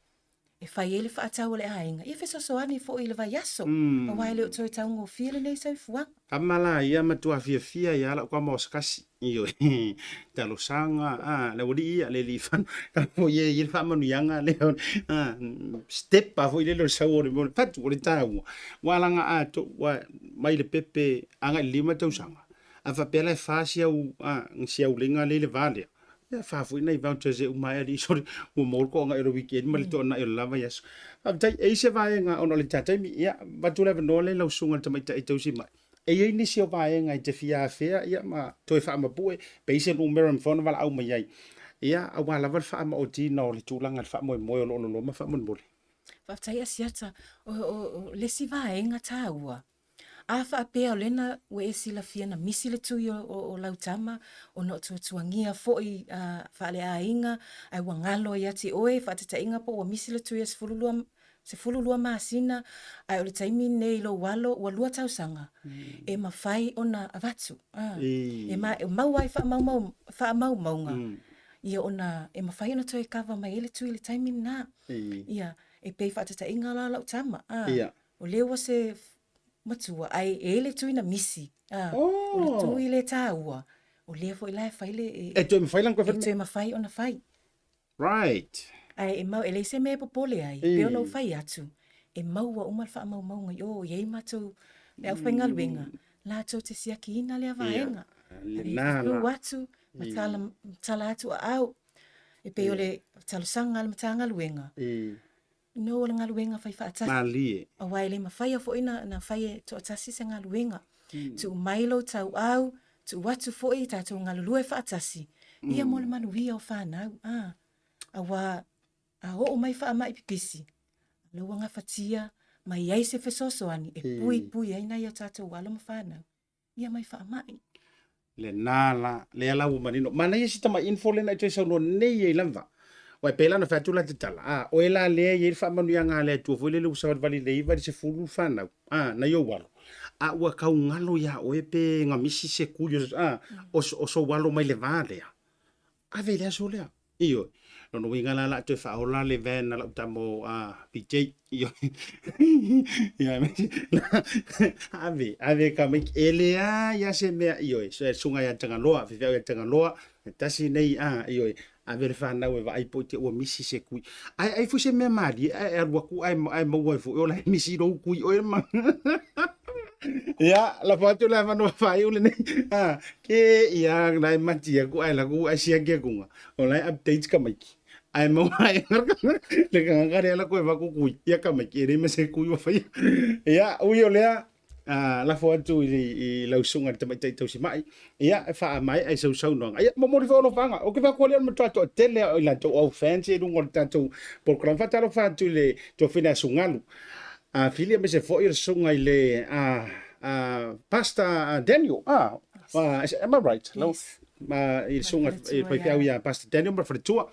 e fai ai le faatau a le aiga, ia fesoasoani foi i le vaiaso, aua e le o toe taugofie lenei soifuaga. Tama la ia matua fiafia ia lau tama o se tasi, ioe, talosaga, a, le aualii ia, le alii fano, talo ia i le faamanuiaga lea, a, step a foi lele o le sau o le mea o le fatu, o le taua, ua alaga atoa, ua mai le pepe agai i le 5 tausaga, a faapea la e fa si au, a, si aulega lea i le va lea. Ia fa foi nai vouchers e uma ai alii sole ua maua le toaga i le weekend ma le toanai o le la vaiaso. Faafetai, e i ai se vaega ona o le ta taimi, ia avatu le avanoa lea i lau susuga i le tamaitai tausi mai. E i ai nisi o vaega e te fia afea ia ma toe faamapue pe i ai se numera e mafai ona valaau mai ai, ia aua lava le faamaotiina o le tulaga i le faamoemoe o lo o loloa ma faamolemole. Faafetai Asiata, o le isi vaega taua, A faapea o lena ua e silafia na misi le tui o lau tama ona o tuatuagia foi faaleaiga ae ua galo ia te oe, faataitaiga po ua misi le tui a 12 masina ae o le taimi lenei i lou alo ua 2 tausaga, e mafai ona avatu. E maua ai faamaumauga ia ona e mafai ona toe kava mai ai le tui i le taimi lena. Ia, e pei faataitaiga la lau tama. O lea ua se matua, ae e i ai le tui na misi. Ah, oh. O le tui le tāua, o lea foi la e fai le... E, e toe mafai lana toe fai? E toe mafai ona fai. Right. Ae e, mau, e leai se mea e popole ai, e. pei ona ou fai atu, e maua uma le faamaumauga i o, e i ai matou, le aufaigaluega, latou te siakiina lea vaega. Yeah. Lena la. atu, ma tala, tala atu aau. E pei o le talosaga a le Matagaluega. E. No o le galuega fai faatasi. Malie. Aua e le mafaia foi na, na fai e toatasi se galuega. Mm. Tuu mai lou tauau, tuu atu foi tatou galulue faatasi. Mm. Ia mo le manuia o fanau. Ah. Aua a oo mai faamai pipisi, la ua gafatia ma i ai se fesoasoani e puipui ai nai o tatou alo ma fanau. ia mai faamai. Lena la, lea la ua manino. Manaia si tamai info lea na e toe saunoa nei ai lava. Ua e pei la ona fai atu la te tala, a, oe la lea e i ai le faamanuiaga a le Atua foi lele ua savalivali i le 9 i le 10 le fanau, a, nai ou alo, a ua tau galo iā oe pe na misi se tui o, a, o, o sou alo mai le va lea. Ave i le aso lea. Ioe. Lona uiga la, la toe faaola le van a lau tama o a PJ. Ioe. Ia, ave, ave ka mai. E leai lava se mea, ioe, susuga ia Tagaloa, faifeau ia Tagaloa, e tasi nei, a, ioe, ave le fanau e vaai po o te ua misi se kui. Ae ai foi se mea malie, ae alu atu ae, ae maua ai foi o la e misi lou kui oe ma. Ia, lafo atu le avanoa faaiu lenei. A, ke ia la e mati aku ae laku ae siaki akuga. O la e update tamaiti. Ae maua ai le kagaka lea la koe vaku kui. Ia tamaiti e leai ma se kui ua faia. Ia, ui o lea, lafo atu i, i lau susuga i le tamaitai tausimai, ia, e faamaea i sau saunoaga. Ia, momoli foi alofaga. Ou te fai atu o lea o le matua toatele o i latou au fans i luga o le tatou program. Faatalofa atu i le tuafine a Sugalu. A Fili aemaise foi o le susuga i le Pastor Daniel. Ah, am I right? Yes. Ma i le susuga i le faifeau ia Pastor Daniel ma le faletua.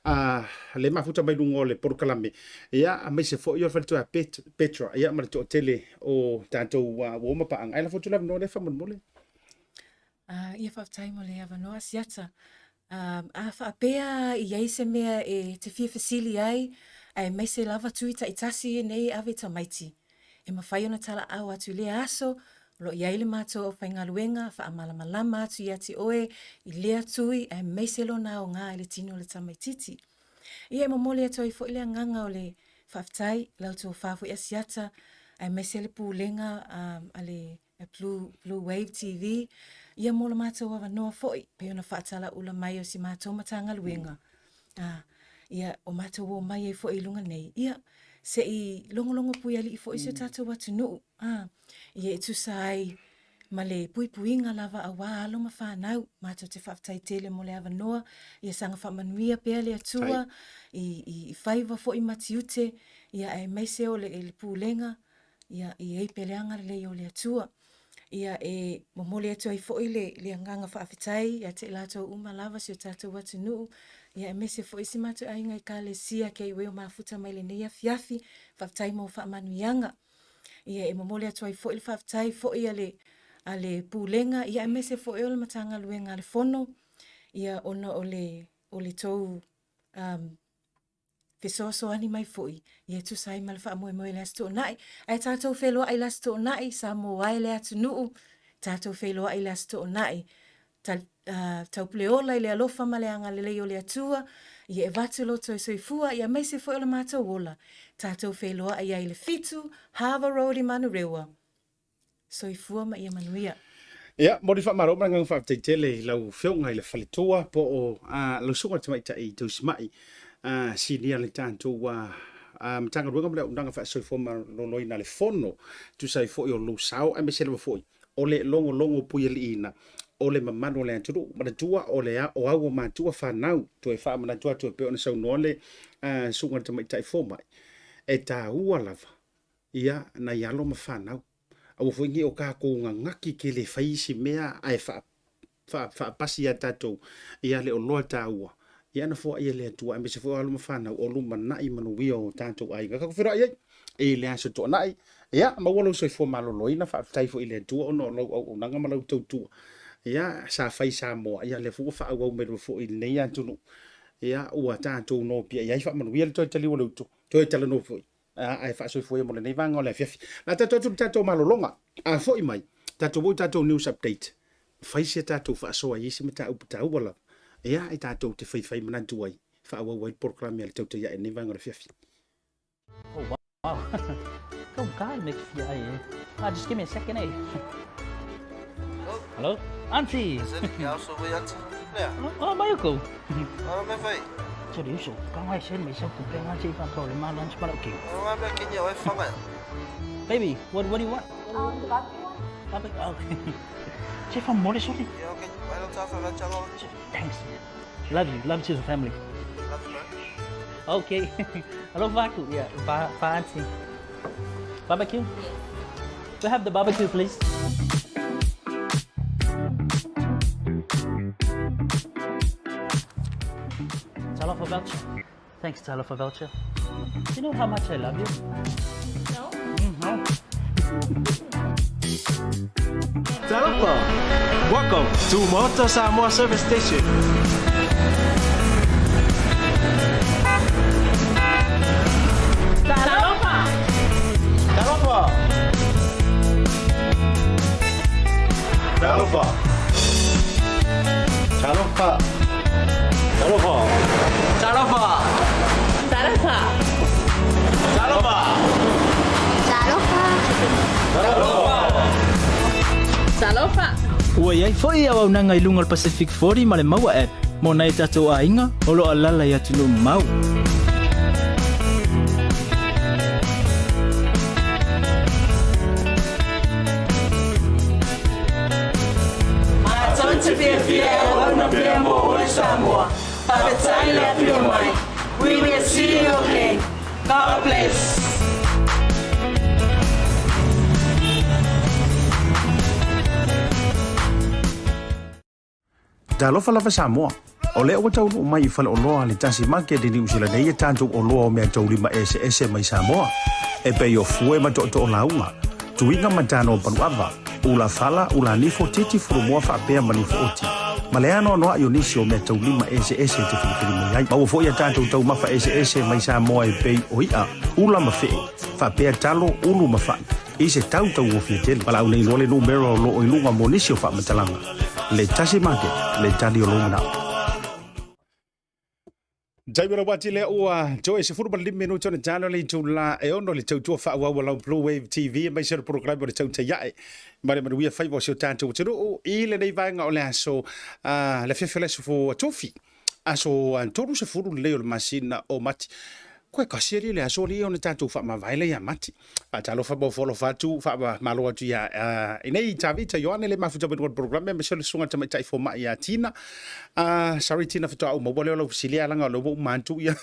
A le mafuta mai luga o le polokalame. Ia, aemaise foi o le faletua ia Petra, ia ma le toatele o tatou uo ma paaga. Ae lafo atu le avanoa lea faamolemole. Ia faafetai mo le avanoa Siata. A faapea i ai se mea e te fia fesili ai, aemaise lava tui taitasi nei e ave tamaiti, e mafai ona talaau atu i lea aso, o lo o i ai le matou aufaigaluega faamalamalama atu ia te oe i lea tui aemaise lona aoga i le tino o le tamaititi. Ia e momoli atu ai foi le agaga o le faafetai i la outou fa foi Asiata aemaise le pulega a le Blue, Blue Wave TV, ia mo le matou avanoa foi, pei ona faatalaula mai o si matou Matagaluega. Ah, ia, o matou o mai ai foi i luga nei, ia, se i logologo puialii foi si o tatou atunuu, ah, ia e tusa ai ma le puipuiga lava auā alo ma fanau. Matou te faafetai tele mo le avanoa, ia saga faamanuia pea le Atua i, i, i faiva foi ma tiute, ia aemaise o le, le pulega, ia i ai pea le agalelei o le Atua. Ia e momoli atu ai foi le, le agaga faafetai ia te i latou uma lava si o tatou atunuu, ia aemaise foi si matou aiga Ekalesia kei ue o mafuta mai lenei afiafi, faafetai mo faamanuiaga. Ia e momoli atu ai foi le faafetai foi a le, a le Pulega, ia aemaise foi o le Matagaluega a le Fono, ia ona o le, o le tou um, fesoasoani mai foi ia e tusa ai ma le faamoemoe i le Aso Toonai. Ae tatou feiloai i le Aso Toonai, Samoa e le atunuu, tatou feiloai i le Aso Toonai. Ta, uh, taupuleola i le alofa ma le agalelei o le Atua, ia e avatu lo outou soifua, ia aemaise foi o le matou ola. Tatou feiloai ai i le 7, Harbour Road i Manurewa. Soifua ma ia manuia. Ia, mo le faamalo ma le agaga faafetai tele i lau Afioga i le Faletua po o lau Susuga i le Tamaitai Tausimai Sinia o le tatou Matagaluega mo le Auaunaga Faasoifua Maloloina a le Fono, tusa ai foi o lou sao aemaise lava foi o le logologo puialiiina o le mamalu o le atunuu. Manatua o le o au o matua fanau, toe faamanatu atu e pei ona saunoa le Susuga i le Tamaitai Fomai, e taua lava ia nai alo ma fanau. Aua foi ne i o tatou gagati tele e fai isi mea ae faapasi ia tatou ia le oloa taua ia na foai e le Atua aemaise foi o alo ma fanau o lumanai manuia o tatou aiga. Tatou feiloai ai i le aso Toonai. Ia, maua lou soifua maloloina, faafetai foi i le Atua ona o lau auaunaga ma lau tautua. Ia, sa fai i Samoa, ia lea foi ua faaauau mai foi i lenei atunuu. Ia, ua tatou nopiai ai, faamanuia le toe taliu o le utu, toe talanoa foi ae faasoifua ia mo lenei vaega o le afiafi. O le a tatou atu i le tatou malologa. A foi mai, tatou oo i tatou news update, fai si a tatou faasoa i isi mataupu taua lava, ia, e tatou te faifai manatu ai, faaauau ai le polokalame a le Tautai Ae i lenei vaega o le afiafi. Oh, wow. Go guy make fia ai eh. Ah, just give me a second eh. Hello? Auntie! Is it? Yeah, so we auntie. Yeah. Oh, mai ko. Oh, me fai. Che le uso, ka ngai sen me sa ku pe ngai che fa pro le ma lunch ma okay. Oh, me ke nya oi fanga. Baby, what do you want? The barbecue one. Barbecue. Okay. Che fa mole sorry. Yeah, okay. Why don't I fa chalo? Thanks. Love you. Love to the family. Love you, bro. Okay. Hello, Vaku. Yeah, va, va auntie. Barbecue? Yes. We have the barbecue, please. Talofa voucher. Thanks, Talofa voucher. Do you know how much I love you? No. No. Talofa! Welcome to Maota Samoa Service Station. Talofa! Talofa! Talofa. Talofa. Talofa. Talofa! Talofa! Talofa! Talofa! Talofa! Ua iai foi auaunaga i luga o le Pacific 40 ma le Maua app mo nai o tatou aiga o lo o alaala i atunuu mamao. Matou te fiafia e auauna pea mo oe Samoa. Faafetai le afio mai. We will see you again. God bless. Talofa lava Samoa. O lea ua taunuu mai i faleoloa a le Tasi Market i Niu Sila nei e tatou oloa o meataulima eseese mai Samoa, e pei o fue ma tootoo lauga, tuiga ma tano o paluava, ula fala, ula nifo, titi fulumoa faapea ma nifo oti, ma le anoanoai o nisi o meataulima eseese e te filifili mai ai. Maua foi a tatou taumafa eseese mai Samoa e pei o i'a, ula ma fe'e, faapea talo, ulu ma fa'i, i se tau tauofia tele. Valaau nei loa le numera o lo o i luga mo nisi o faamatalaga. Le Tasi Market, le tali o lou manao. Taimi o le wati lea ua toe 15 minuti ona talo le itula e ono le tautua faaauau a lau Blue Wave TV aemaise o le polokalame o le Tautai Ae ma le manuia faiva o si o tatou atunuu i lenei vaega o le aso le afiafi o le aso Tofi aso 30 lelei o le masina o Mati. Koe kasi alii le aso alii ona tatou faamavae lea ia Mati. Faatalofa ma ofo alofa atu, faamalo atu ia inei Tavita Ioane le mafuta mai le programe aemaise o le susuga tamaitai fomai ia Tina. Sorry Tina faatoa ou maua lea o lau fesili leaga o lea ua uma atu ia.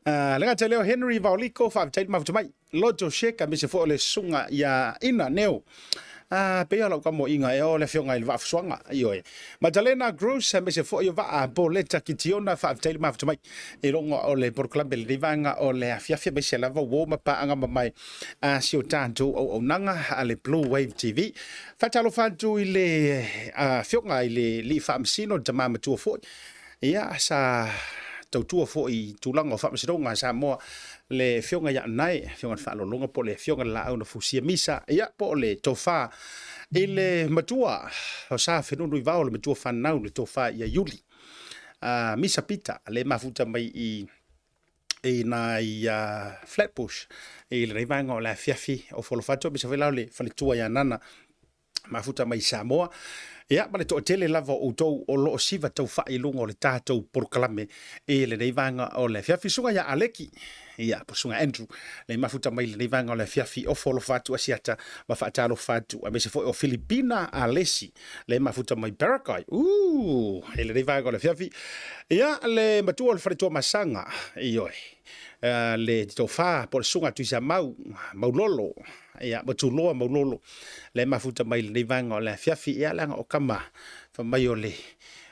Le gata lea o Henry Vaoliko, faafetai le mafuta mai. Loto Shek aemaise foi o le susuga ia Ina Neo. Pei o lau tamoaiga ea o le afioga i le Vaafusuaga, ioe. Matalena Cruz aemaise foi o Vaa Poleta Kitiona, faafetai le mafuta mai i luga o le polokalame i lenei vaega o le afiafi aemaise lava uo ma paaga mamae a si o tatou auaunaga a le Blue Wave TV. Faatalofa atu i le afioga i le Alii Faamasino, le tama matua foi, ia, sa tautua foi i tulaga o faamasinoga a Samoa, le afioga ia Nae, afioga i le Faaaloaloga po o le afioga i le Laau na Fusia Misa, ia, po o le Tofa i le matua o Sa Fenunuivao, le matua fanau, le Tofa ia Iuli. Misa Pita, le mafuta mai i i nai Flatbush i lenei vaega o le afiafi o Folofato, aemaise foi la o le faletua ia Nana. Mafuta mai Samoa. Ia, ma le toatele lava o outou o lo o siva taufai i luga o le tatou polokalame i lenei vaega o le afiafi. Susuga ia Aleki, ia, po Susuga Andrew, le mafuta mai lenei vaega o le afiafi, ofo alofa atu Asiata ma faatalofa atu, aemaise foi o Filipina Alesi, le mafuta mai Paraguay, uu, i lenei vaega o le afiafi. Ia, le matua o le faletua Masaga, ioe, le tofa po o le Susuga Tuisamau, Maulolo, Ia, ma Tuloa Maulolo, le mafuta mai lenei vaega o le afiafi, ia leaga o kama fai mai o le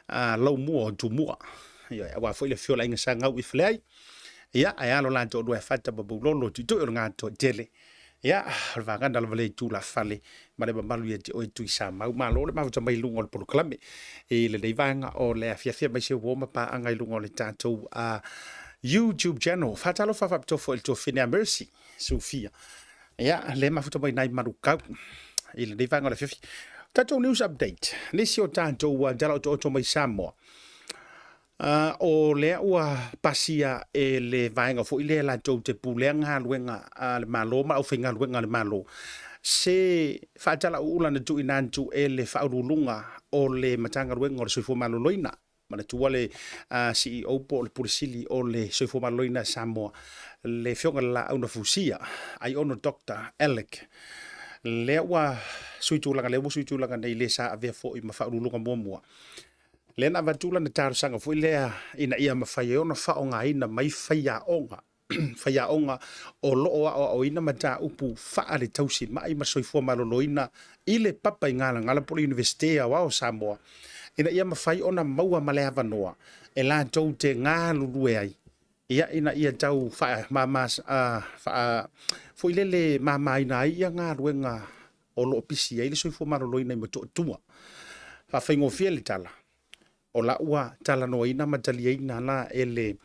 laumua o Tumua. Ia, aua foi le afio o le aiga Sa Gau i Faleai. Ia, ae alo la toalua e Fata ma Maulolo, tuitui o le Gatoatele. Ia, o le vagana lava lea i tulafale ma le mamalu ia te oe Tuisamau. Malo le mafuta mai i luga o le polokalame i lenei vaega o le afiafi aemaise uo ma paaga i luga o le tatou YouTube channel. Faatalofa faapitoa foi i le tuafafine a Mercy. Sufia. Ia, le mafuta mai nai Manukau i lenei vaega o le afiafi. Tatou news update. Nisi o tatou tala otooto mai Samoa. O lea ua pasia e le vaega foi lea latou te pulea galuega a le Malo ma aufaigaluega a le Malo se faatalauula na tuuina atu e le Faauluuluga o le Matagaluega o le Soifua Maloloina. Manatua le CEO po o le Pule Sili o le Soifua Maloloina a Samoa, le Afioga i le Laau na Fusia, Aiono Doctor Alec. Lea ua sui tulaga, lea ua sui tulaga nei le sa avea foi ma faauluuluga muamua. Lea na avatu lana talosaga foi lea ina ia mafai ai ona faaaogaina mai faiaoga faiaoga o lo o aoaoina mataupu faale-tausimai ma soifua maloloina i le papa i Galagala po o le Iunivesite Aoao o Samoa, ina ia mafai ona maua ma le avanoa e latou te galulue ai, ia, ina ia tau faamama, faa, foi lele mamaina ai ia galuega o lo o pisi ai le soifua maloloina i Motootua. Faafaigofie le tala, o la ua talanoaina ma taliaina la e le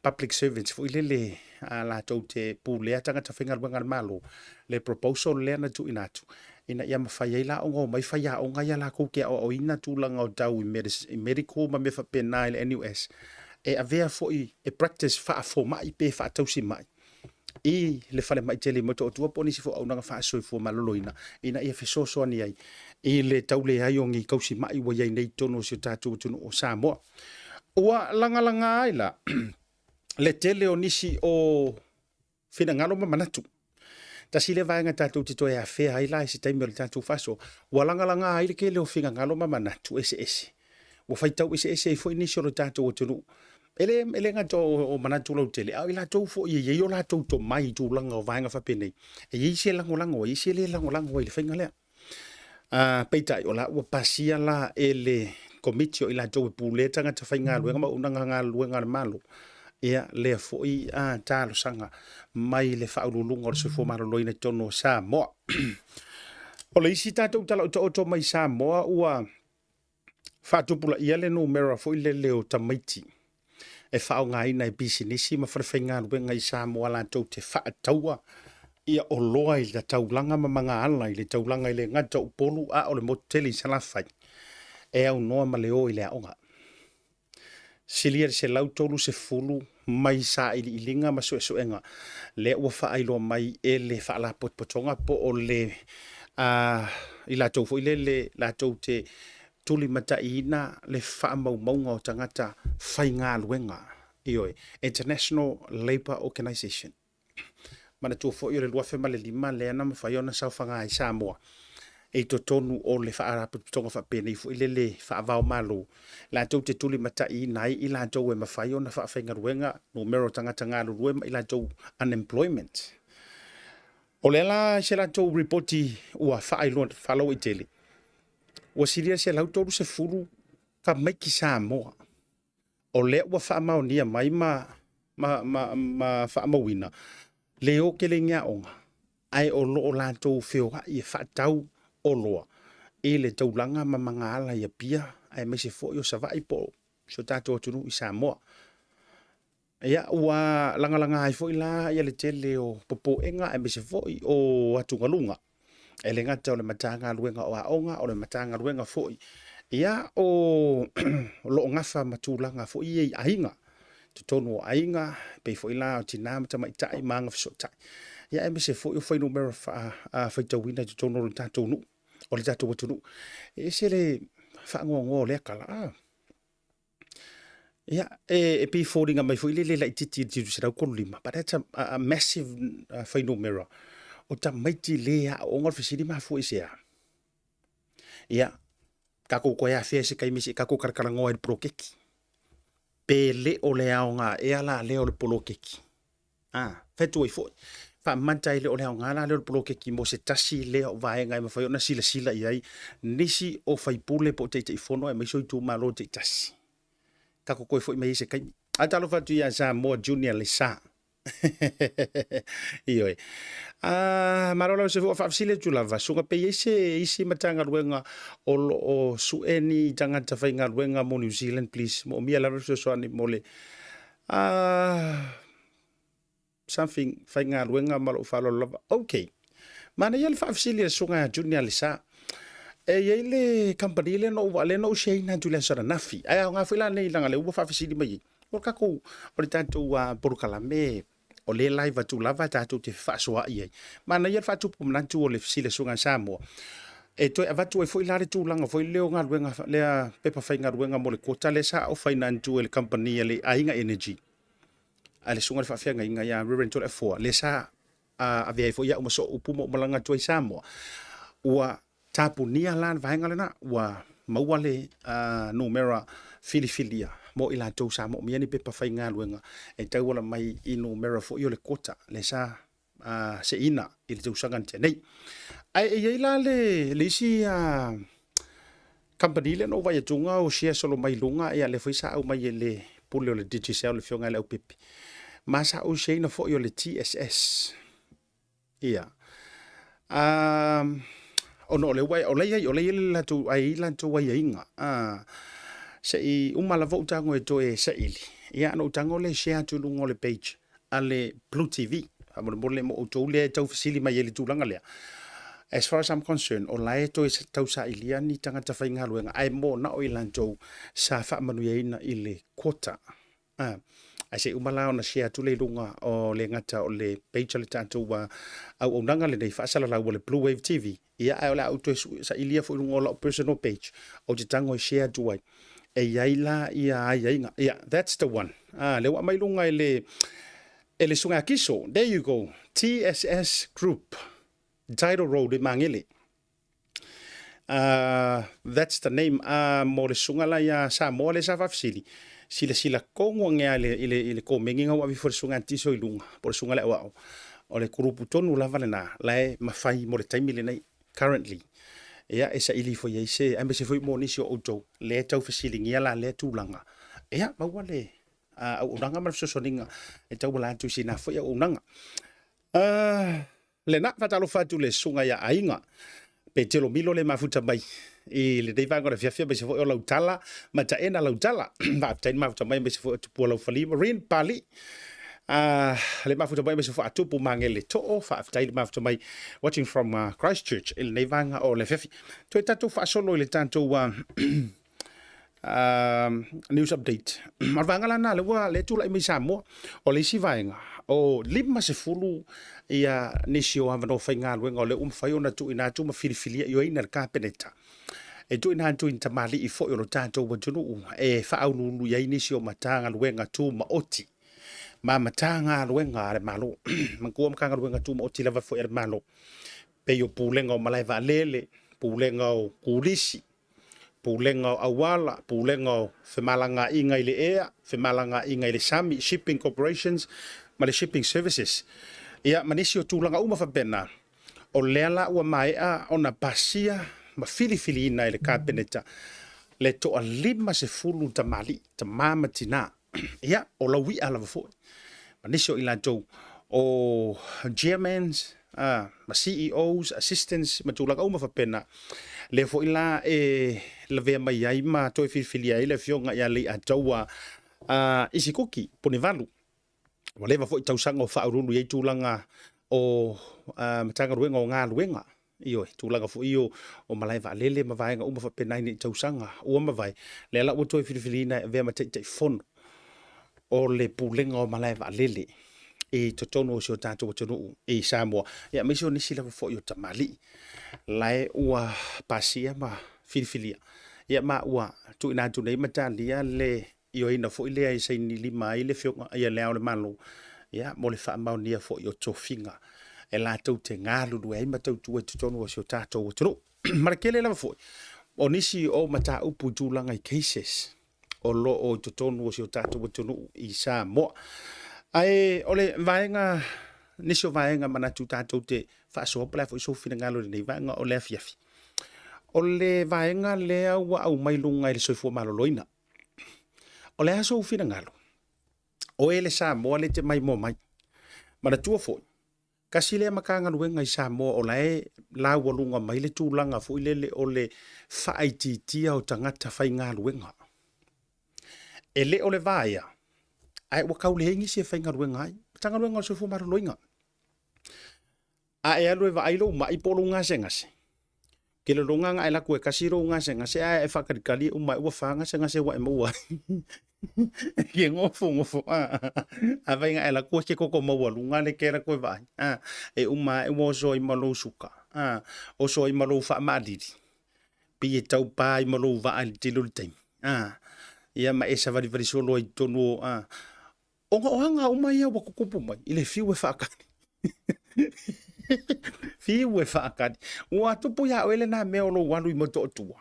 public servants foi lele a latou te pulea tagata faigaluega a le Malo le proposal lea na tuuina atu ina ia mafai ai la ona omai faiaoga ia latou te aoaoina tulaga o tau i medical ma mea faapena i le NUS e avea foi e practice faafomai pe faatausimai i le falemai tele i Motootua po o nisi foi o auaunaga faasoifua maloloina ina ia fesoasoani ai i le tau leai o ni tausimai ua i ai nei i totonu o si o tatou atunuu o Samoa. Ua lagalaga ai la le tele o nisi o finagalo ma manatu. Tasi lea vaega tatou te toe afea ai la i se taimi o le tatou faasoa, ua lagalaga ai le tele o finagalo ma manatu eseese. Ua faitau eseese ai foi nisi o le tatou atunuu. E le, e le gata o, o manatu lautele, a o i latou foi e i ai o latou tomai i tulaga o vaega faapenei, e i ai isi e lagolago ai, isi e le lagolago ai i le faiga lea. Peitai, o la ua pasia la e le Komiti o i latou e pulea tagata faigaluega ma auaunaga galuega a le Malo, ia lea foi talosaga mai le Faauluuluga o le Soifua Maloloina i totonu o Samoa. O le isi tatou tala otooto mai Samoa ua faatupulaia le numera foi lele o tamaiti e faaaogaina e pisinisi ma falefaigaluega i Samoa latou te faataua ia oloa i le taulaga ma magaala i le taulaga e le gata o Upolu a o le motu tele i Salafai e aunoa ma le o i le aoga. Silia le 130 mai sailiiliga ma suesuega lea ua faailoa mai e le Faalapotopotoga po o le i latou foi lele latou te tulimataiina le faamaumauga o tagata faigaluega, ioe, International Labour Organization. Manatua foi o le 2005 lea na mafai ona saofaga ai Samoa i totonu o le faalapotopotoga faapenei foi lele faava o Malo, latou te tulimataiina ai i latou e mafai ona faafaigaluega numera o tagata galulue ma i latou unemployment. O lea la i se latou ripoti ua faailoa faalauaitele, ua silia le 130 tamaiti Samoa o lea ua faamaonia mai ma, ma, ma, ma faamauina le o tele i ni aoga, ae o lo o latou feoai e faatau oloa i le taulaga ma magaala i Apia aemaise foi o Savaii po o si o tatou atunuu i Samoa. Ia, ua lagalaga ai foi la ia le tele o popoega aemaise foi o atugaluga. E le gata o le Matagaluega o Aoga, o le Matagaluega foi ia o lo o gafa ma tulaga foi ia i aiga, totonu o aiga, pei foi la o tina ma tamaitai ma agafesootai, ia aemaise foi o fuainumera faitauina i totonu o le tatou nuu. o le tatou atunuu. E ese le faanoanoa o lea tala. Ah. Ia, e, e pei foliga mai foi lele laitiiti i le 735, but that's a, a, a massive fuainumera o tamaiti le aooga o le fesili mafua i se a? Ia, tatou toe afea i se taimi se i tatou talatalanoa i le poloketi. Pe le o le aoga ea la lea o le poloketi? A, fai atu ai foi, faamata e le o le aoga la lea o le poloketi mo se tasi lea o vaega e mafai ona silasila i ai nisi o faipule po o taitaifono aemaise o itumalo taitasi. Tatou toe foi mai ai se taimi. Ae talofa atu ia Samoa Junior Lesa. Ioe. Ah, malo lau se faafesili atu lava, suga pe i ai se isi Matagaluega o lo o sue ni tagata faigaluega mo New Zealand, please. Moomia lava le fesoasoani mo le ah, something faigaluega ma lou faaaloalo lava. Okay. Manaia le faafesili a le susuga ia Junior Lesa. E i ai le kamupani lea na ou, lea na ou share-ina atu i le aso ananafi. Ae aoga foi la nei leaga o lea ua faafesili mai ai. O le tatou, o le tatou uh, polokalame o lea live atu lava tatou te fefaasoaai ai. Manaia le faatupu manatu o le fesili a Susuga Samoa. E toe avatu ai foi la le tulaga foi lea o galuega lea pepa faigaluega mo le quota lea sa ofaina atu e le kamupani a le Aiga Energy a le susuga i le faafeagaiga ia Reverend Toleafoa lea sa avea ai foi au ma sooupu ma ou malaga atu ai i Samoa. Ua tapunia la le vaega lena, ua maua le numera filifilia mo i latou sa moomia ni pepa faigaluega e tauala mai i numera foi o le quota lea sa seina i le tausaga na tea nei. Ae e i ai la le, le isi company lea na ou vaai atuga o share solo mai luga, ia lea foi sa aumai e le pule o le Digicel le afioga ia Leaupepe, ma sa ou share ina foi o le TSS. Ia. Um, ona o lea ua, o la e i ai, o la e i ai le latou, ai latou aiaiga. Se i uma lava ou tago e toe saili, ia ona ou tago lea e share atu i luga o le page a le Blue TV. Faamolemole mo outou lea e tau fesili mai ai i le tulaga lea. As far as I'm concerned, o la e toe tausailia ni tagata faigaluega, ae mo na o i latou sa faamanuiaina i le quota. Ae se i uma la ona share atu lea i luga o le gata o le page a le tatou auaunaga lenei faasalalau a le Blue Wave TV. Ia, ae o le a ou toe sailia foi i luga o lau personal page ou te tago e share atu ai. E i ai la ia aiaiga. Ia, that's the one. Ah, lea ua aumai luga e le e le Susuga ia Kiso. There you go. TSS Group. Title Road i Magele. That's the name. Mo le susuga la ia Samoa lea sa faafesili, silasila tonu ane lava i le, i le, i le komeni na ua ave ifo e le susuga ia Tiso i luga, po o le susuga i le aoao. O le kulupu tonu lava lena, la e mafai mo le taimi lenei, currently. Ia, e saili ifo i ai se, aemaise foi mo nisi o outou lea e tau fesiligia la lea tulaga. Ia, maua le auaunaga ma le fesoasoaniga e tauala atu i sina foi auaunaga. Lena, faatalofa atu i le susuga ia Aiga Petelo Milo le mafuta mai i lenei vaega o le afiafi aemaise foi o Lautala ma Taena Lautala. Faafetai le mafuta mai aemaise foi o Tupua Laufali Marine Pali. Le mafuta mai aemaise foi a Tupu Magele Too. Faafetai le mafuta mai watching from Christchurch i lenei vaega o le afiafi. Toe tatou faasolo i le tatou news update. O le vaega la lena lea ua lea e tulai mai i Samoa. O le isi vaega, o 50 ia nisi o avanoa faigaluega o lea ua mafai ona tuuina atu ma filifilia ioeina e le Kapeneta e tuuina atu i ni tamalii foi o lo tatou atunuu e faauluulu i ai nisi o Matagaluega Tumaoti ma Matagaluega a le Malo. Manatua Matagaluega Tumaoti lava foi a le Malo, pei o Pulega o Malae Vaalele, Pulega o Turisi, Pulega o Auala, Pulega o Femalagaaiga i le Ea, Femalagaaiga i le Sami, Shipping Corporations ma le Shipping Services. Ia, ma nisi o tulaga uma faapena, o lea la ua maea ona pasia ma filifiliina e le Kapeneta le toa 50 tamalii, tama ma tina. Ia, o laui'a lava foi, ma nisi o i latou o chairmans, ma CEOs, assistants ma tulaga uma faapena. Lea foi la e lavea mai ai ma toe filifilia ai le afioga ia Lei'ataua Isikuki Punivalu. Ua leva foi tausaga o faauluulu i ai tulaga o Matagaluega o Galuega, ioe, tulaga foi ia o malae vaalele ma vaega uma faapena i nei tausaga ua mavae. Lea la ua toe filifiliina e avea ma Taitaifono o le Pulega o Malae Vaalele. i totonu o si o tatou atunuu i Samoa, ia aemaise o nisi lava foi o tamalii lae ua pasia ma filifilia, ia ma ua tuuina atu nei ma talia le ioeina foi lea e saini lima ai le Afioga ia Le Ao o le Malo, ia mo le faamaonia foi o tofiga e latou te galulue ai ma tautua i totonu o si o tatou atunuu. Ma le tele lava foi o nisi o mataupu i tulaga i cases o lo o i totonu o si o tatou atunuu i Samoa. Ae o le vaega, nisi o vaega manatu tatou te faasoa po o le a foi sou finagalo i lenei vaega o le afiafi. O le vaega lea ua aumai luga i le soifua maloloina. O le a sou finagalo? Oe le Samoa lea e te maimoa mai. Manatua foi, tasi lea Matagaluega i Samoa o la e laualuga mai le tulaga foi lele o le faaitiitia o tagata faigaluega. E le o le vaea, ae ua tau leai nisi e faigaluega ai. Matagaluega o le Soifua Maloloina. A e alu e vaai lou mai po o lou gasegase, ke lologa na e alu atu e tasi lou gasegase ae e faatalitali e uma ae ua fa gasegase ua e maua ai. E ke nofonofo a. Afai na e alu atu e te toto maualuga le e te alu atu e vaai, a, e uma ae ua oso ai ma lou suka, a, oso ai ma lou faamaalili, pei e tau pa ai ma lou vaa i le tele o le taimi, a, ia ma e savalivali solo ai i totonu o, a, Ona o aga uma ia ua tutupu mai i le fiu e faatali. Fiu e faatali. Ua tupu iā oe lena mea o lou alu i Motootua.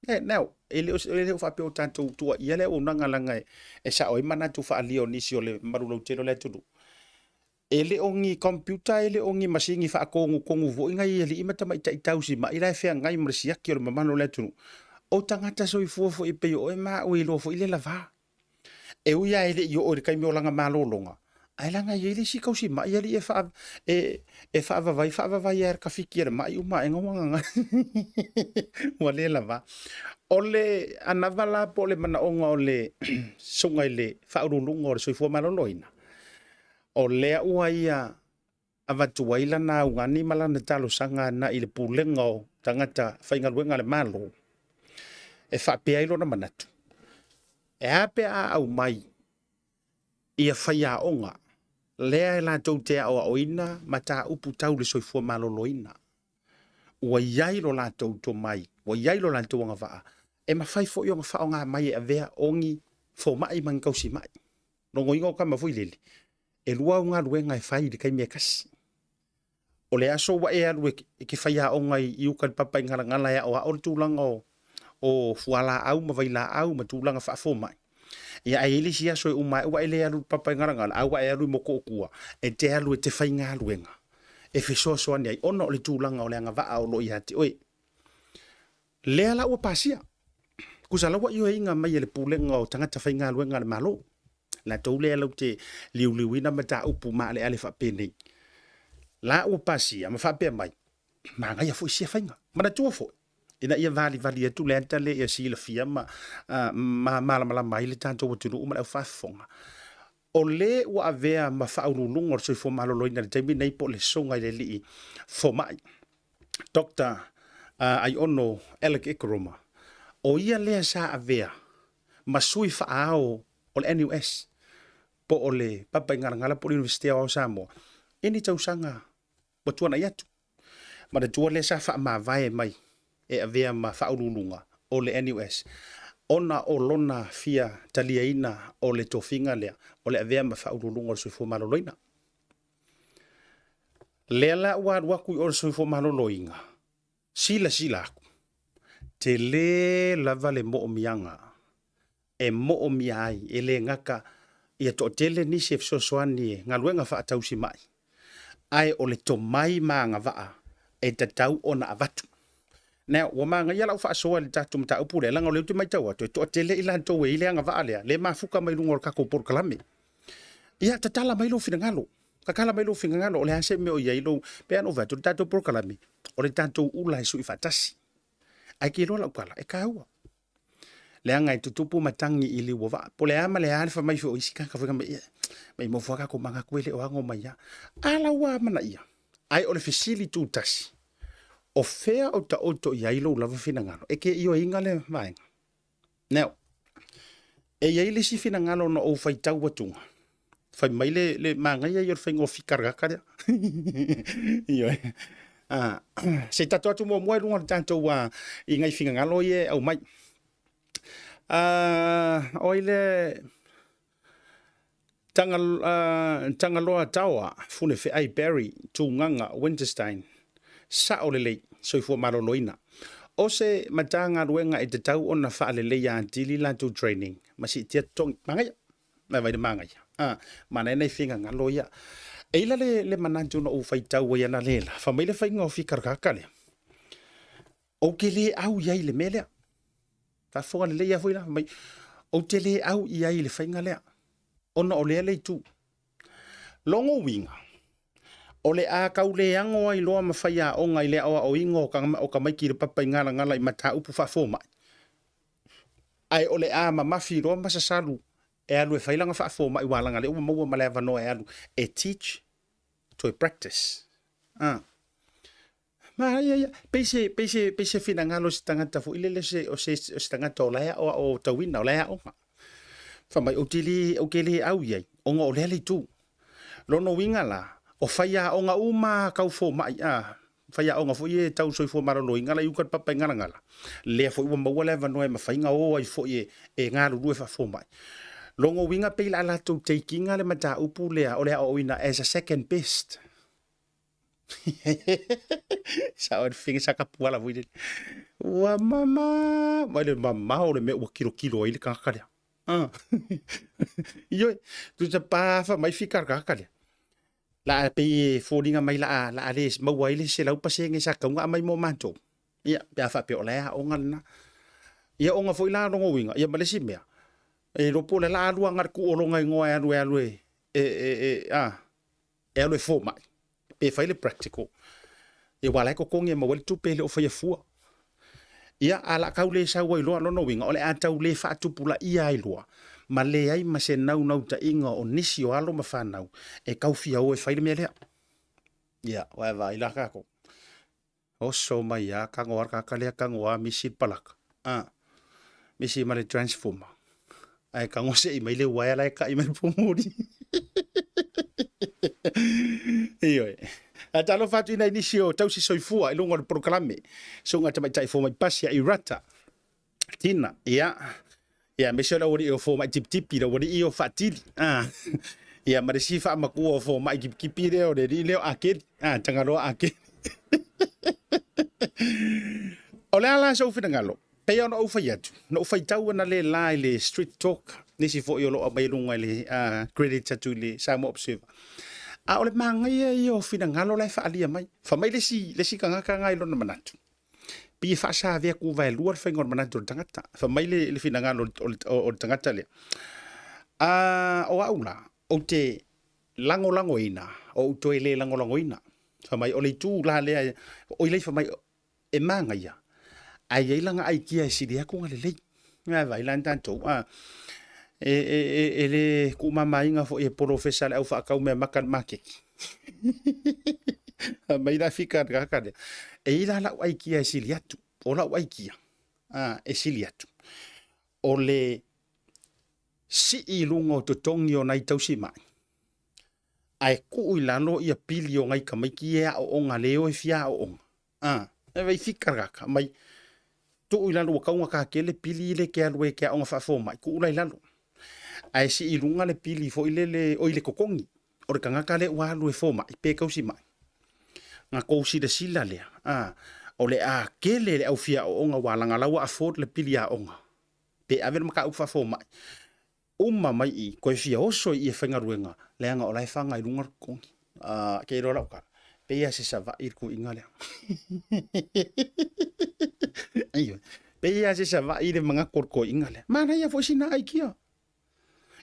E, now, e le o, e le o faapea o tatou tuuaia le auaunaga leaga e, e sao ai manatu faaalia o nisi o le mamalu lautele o le atunuu. E le o ni computer, e le o ni masini faatonutonu foi nai alii ma tamaitai tausimai la e feagai ma le siaki o le mamalu o le atunuu. O tagata soifua foi e pei o oe ma au e iloa foi le lava. E ui lava e le i oo i le taimi o lana malologa, ae leaga e i ai le isi tausimai alii e faa, e, e faavavai faavavai lava e le tafiti a le mai uma aena ua gaga ua le lava. O le anava la po o le manaoga o le susuga i le Faauluuluga o le Soifua Maloloina, o lea ua ia avatu ai lana augani ma lana talosaga agai i le Pulega o Tagata Faigaluega a le Malo, e faapea ai lona manatu, e a pe a aumai ia faiaoga lea e latou te aoaoina mataupu tau le soifua maloloina, ua i ai lo latou tomai, ua i ai lo latou agavaa, e mafai foi ona faaaoga mai e avea o ni fomai ma ni tausimai. Logoina o tama foi lele, e lua au galuega e fai i le taimi e tasi. O le aso ua e alu e te faiaoga i uka i le papa i Galagala e aoao le tulaga o fualaau ma vailaau ma tulaga faafomai. Ia ae i ai le isi aso e uma ai ua e le alu i le papa i Galagala, a ua e alu i Motootua, e te alu e te faigaluega e fesoasoani ai ona o le tulaga o le agavaa o lo o ia te oe. Lea la ua pasia. Tusa la ua ioeina mai e le Pulega o Tagata Faigaluega a le Malo. Latou lea latou te liuliuina mataupu maaleale faapenei. La ua pasia ma faapea mai, manaia foi sia faiga. Manatua foi, ina ia valivali atu le ata lea ia silafia ma, ma malamalama ai le tatou atunuu ma le aufaafofoga. O le ua avea ma faauluuluga o le soifua maloloina i le taimi nei po o le Susuga i le Alii Fomai, Doctor Aiono Alec Ekeroma, o ia lea sa avea ma sui faaao o le NUS po o le Papaigalagala po o le Iunivesite Aoao o Samoa i ni tausaga ua tuanai atu. Manatua lea sa faamavae mai e avea ma faauluuluga o le NUS ona o lona fia taliaina o le tofiga lea o le avea ma faauluuluga o le soifua maloloina. Lea la ua alu atu i o le soifua maloloina, silasila atu, tele lava le moomiaga e moomia ai, e le gata ia toatele nisi e fesoasoani i galuega faatausimai, ae o le tomai ma agavaa e tatau ona avatu. Now, ua manaia lau faasoa i le tatou mataupu lea, leaga o lea ou te matau atu, e toatele i latou e i ai le agavaa lea, lea e mafuta mai luga o le tatou polokalame. Ia, tatala mai lou finagalo, tatala mai lou finagalo, o le a se mea o i ai lou, pei lava ona ou fai atu, o le tatou polokalame, o le tatou ula e sui faatasi. Ae te iloa lau tala, e taua. Leaga e tutupu matagi i liu o vaa. Po o le a ma le a le fai mai foi o isi tagata foi mai, mai mofo lava tatou manatu e le o ago mai lava. A la ua amanaia. Ae o le fesili tutasi, o fea o taoto i ai lou lava finagalo? E te ioeina lea vaega. Now, e i ai le isi finagalo na ou faitau atuga. Fai mai le, le manaia ia o le faiga o fikaraka lea. Ioe. Ah, se i tatou atu muamua i luga o le tatou i ngai finagalo ia e aumai. Ah, oi le Tanga, Tagaloa Taoa, Fune Feai Barry, Tugaga, Winterstein, Sao lelei, soifua maloloina. O se Matagaluega e tatau ona faaleleia atili latou training ma siitia totogi. Manaia. Mai vai le manaia. Ah, manaia nai finagalo ia. E ila le, le manatu na ou faitau ai ana lela. Fa mai le faiga o fikaraka lea. Ou te le au i ai i le mea lea. Faafofoga lelei lava foi la, fai mai, ou te le au i ai i le faiga lea, ona o lea le itu. Logo uiga, o le a tau leago ai loa ma faiaoga i le aoaoina o o tamaiti i le papa i galagala i mataupu faafomai, ae o le a mamafi loa ma sasalu e alu e fai lana faafomai aua leaga o lea ua maua ma le avanoa e alu e teach toe practice. Ah. Ma ia ia, pei se pei se pei se finagalo o se tagata foi lele se o se o se tagata o la e aoaotauina, o la e aoga. Fai mai ou te le ou te le au i ai ona o lea le itu. Lona uiga la, o faiaoga uma tau fomai a, faiaoga foi ia tau soifua maloloina la i uka i le papa i Galagala, lea foi ua maua le avanoa e mafai ona o ai foi e e galulue faafomai. Lona uiga pei o le a latou take ina le mataupu lea o le aoaoina as a second best. Sao le finga sa kapuala foi lele. Ua mama, mai le mamao le mea ua kilokilo ai le tagata lea. Ah. Ioe, tusa pafa mai fika le tagata lea. La a pei e foliga mai la a, la a le maua ai le 100% sa tatau ona aumai mo matou. Ia, pe a faapea o la e aoga lena. Ia ona foi la lona uiga, ia ma le isi mea, e iloa po o le la alu aga le tuu o lona igoa e alu e alu e, e, e, e, a, e alu e fomai pe fai le practical ia aua la e totogi e maua ai le tupe e le o faia fua. Ia a la tau le sau ai loa lona uiga o le a tau le faatupulaia ai loa ma leai ma se naunautaiga o nisi o alo ma fanau e tau fia o e fai le mea lea. Ia aua e vaai la tatou. Oso mai a tago a le tagata lea tago a misi le palaka a misi ma le transformer ae tago sei mai le uaea la e kai mai le pomoli. Ioe. Ae talofa atu i nai nisi o tausi soifua i luga o le polokalame. Susuga Tamaitai Fomai Pasi a Irata. Tina, ia, ia, aemaise o le aualii o fomai tipitipi, le aualii o faatili, ah, ia, ma le isi faamatua o fomai kipikipī lea o le alii lea o Akeli, ah, Tagaloa Akeli. O le a la sou finagalo? Pei ona ou fai atu, na ou faitau ana le la i le Street Talk, nisi foi o lo o aumai i luga i le credit atu i le Samoa Observer. A o le manaia ia o finagalo la e faaalia mai. Fai mai le isi, le isi tagata na i lona manatu, Pei e faasavea tuvaelua le faiga o le manatu o le tagata. Fai mai le, le finagalo o le, o le tagata lea. A, o au la, ou te lagolagoina, o ou toe le lagolagoina. Fai mai, o le itu la lea, o i fai mai, e manaia, ae i ai lana aikia e sili atu ona lelei. Ae vaai la tatou, a, e, e, e, e le tuumamaina foi e polofesa le au faatau mea maka i le maketi. Fai mai la fika le tagata lea, e i ai la lau aikia e sili atu. O lau aikia a, e sili atu, o le sii i luga o totogi o nai tausimai, ae tuu i lalo ia pili o nai tamaiti ia e aooga le o e fia aooga. A, e vai fika le tagata, mai tuu i lalo ua tatau ona ta tele pili le te alu ai e te aoga faafomai, tuu la i lalo. Ae sii i luga le pili foi lele, oi le totogi o le tagata lea ua alu e fomai pe tausimai. Na tou silasila lea, a, o le a tele le au fia aooga aua leaga la ua afford le pili aoga pe ave le mataupu faafomai. Uma mai i i, toe fia oso i i e faigaluega, leaga o la e faga i luga le totogi. A, ke iloa lau tala, pei lava se Savaii le tuuaiga lea. Ioe, pei lava se Savaii le manatu o le toeaina lea. Manaia foi sina aikia.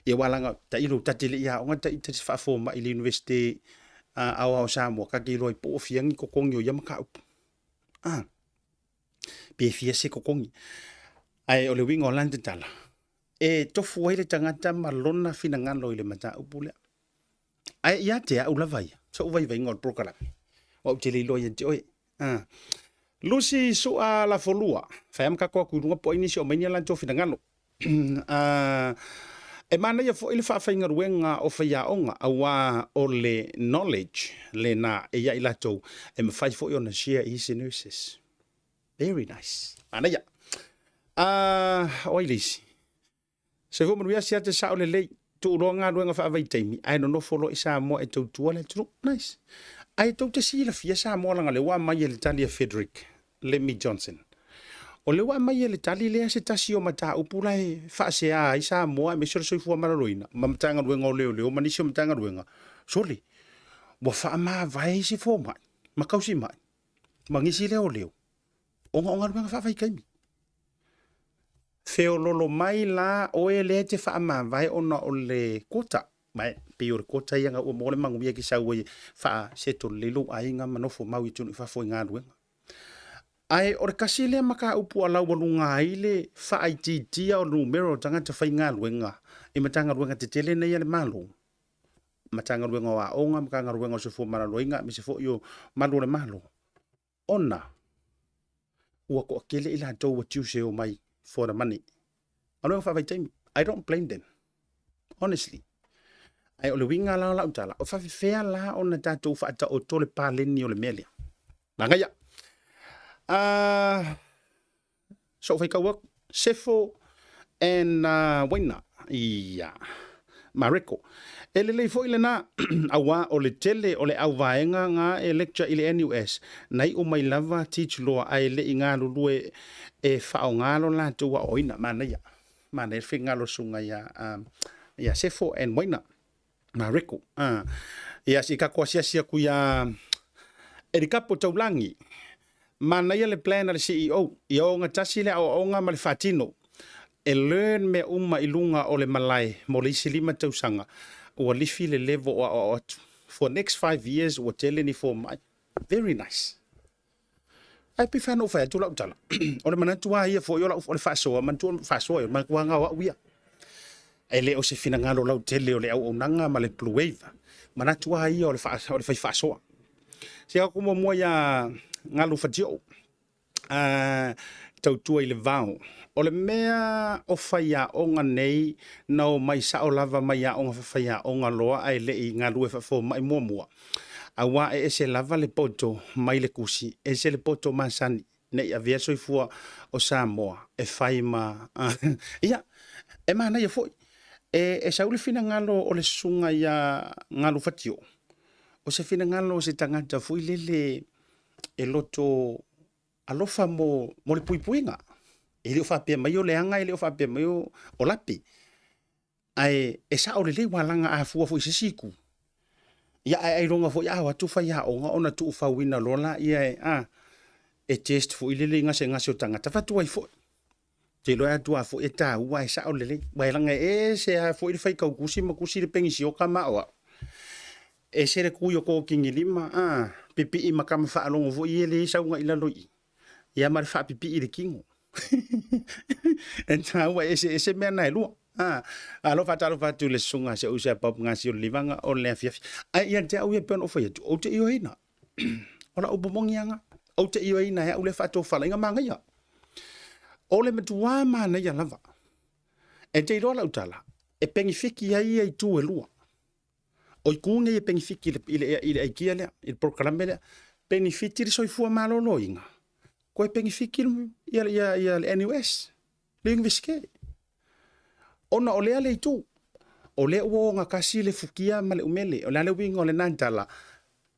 Ia aua leaga tailo ta te le i aoga ta te faafomai i le Iunivesite Aoao o Samoa, ta te iloa ai po o fia ni totogi o ia mataupu. A, pe fia se totogi. Ae o le uiga o lana tatala, e tofu ai le tagata ma lona finagalo i le mataupu lea. Ae ia te au lava ia, so'u vaivaiga o le polokalame, aua ou te le iloa ia te oe. A. Lucy Sua Lafolua, fai lava ma tatou atu i luga po o ai nisi o aumai ni a latou finagalo. A, E manaia foi le faafaigaluega o faiaoga auā o le knowledge lena e ia i latou e mafai foi ona share i isi nurses. Very nice. Manaia. Ah, o ai le isi? Soifua manuia siata sao lelei. Tuu loa galuega faavaitaimi ae nonofo loa i Samoa e tautua le atunuu. Nice. Ae tou te silafia Samoa leaga lea ua aumai e le tali a Frederick Lemmy Johnson. O lea ua aumai e le tali lea se tasi o mataupu la e faasea ai Samoa aemaise o le soifua maloloina ma Matagaluega o Leoleo ma nisi o Matagaluega. Sole, ua faamavae isi fomai ma tausimai ma nisi leoleo ona o galuega faavaitaimi. Feololo mai la oe lea e te faamavae ona o le quota. Ma e pei o le quota ia na ua maua le manuia e te sau ai e faaseto lelei lou aiga ma nofo mau i atunuu i fafo i galuega. Ae o le tasi lea mataupu a laualuga ai le faaitiitia o numera o tagata faigaluega i Matagaluega tetele nei a le Malo, Matagaluega o Aoga, Matagaluega o Soifua Maloloina aemaise foi o Malu o le Malo, ona ua toatele i latou ua choose e omai for the money. Galuega faavaitaimi. I don't blame them. Honestly. Ae o le uiga la o lau tala, o faafefea la ona tatou faataoto le paleni o le mea lea. Manaia. Sou faitau atu, Sefo and Waina, ia, Mareko. E lelei foi lena, auā o le tele o le auvaega nga e lecture i le NUS, na iu mai lava teach loa ae le i galulue e faaaoga lo latou aoaoina. Manaia, manaia le finagalo o le susuga ia, ia Sefo and Waina. Mareko. Ah. Ia, se i tatou asiasi atu ia Erikapo Taulagi. Manaia le plan a le CEO, ia ogatasi le aoaoga ma le faatino. E learn mea uma i luga o le malae mo le isi 5 tausaga, ua lifi le level o aoao atu. For next 5 years ua tele ni fomai. Very nice. Ae pei foi ona ou fai atu lau tala, o le manatu lava ia foi o lau, o le faasoa, manatua o le faasoa, o le manatu lava o au ia. E le o se finagalo lautele o le auaunaga ma le Blue Wave. Manatu lava ia o le, o le fai faasoa. Se atu muamua ia Galu Fatioo, tautua i le vao. O le mea o faiaoga nei na omai sao lava mai aoga faafaiaoga loa ae le i galue faafomai muamua. Aua e ese lava le poto mai le kusi, ese le poto masani ne i avea soifua o Samoa e fai ma ia, e manaia foi. E, e sau le finagalo o le susuga ia Galu Fatio, o se finagalo o se tagata foi lele e loto alofa mo, mo le puipuiga. E le o faapea mai o leaga, e le o faapea mai o, o lape. Ae e sao lelei ua laga a fua foi i se isi itu. Ia ae ailoga foi a o atu faiaoga ona tuufauina loa laia e a e test foi lele i gasegase o tagata fatu ai foi. Te iloa e atu a foi e taua ae sao lelei. Ua e laga e ese a foi le faitau tusi ma tusi le penisioka ma o au. Ese le tui o kogigilima a pipii ma tama faalogo foi ia e le sauga i lalo i i. Ia ma le faapipii i le kino. E taua e eseese mea na e lua. A, alo faatalofa atu i le susuga a si ou uso ia Bob Gasi o le Livaga o le afiafi. Ae ia te au ia e pei ona ou fai atu, ou te ioeina. O lau upu moni lava lena. Ou te ioeina e au lea faatofalaiga manaia. O le matua manaia lava. E te iloa lau tala, e penifiki ai ia itu e lua. O itu nei e penifiki i le, i le, i le aikia lea, i le polokalame lea. Penifiti le soifua maloloina, koe penifiki ia, ia, ia le NUS, le Iunivesite. Ona o lea le itu, o lea ua ogatasi le fukia ma le umele. O le a le uiga o lena tala,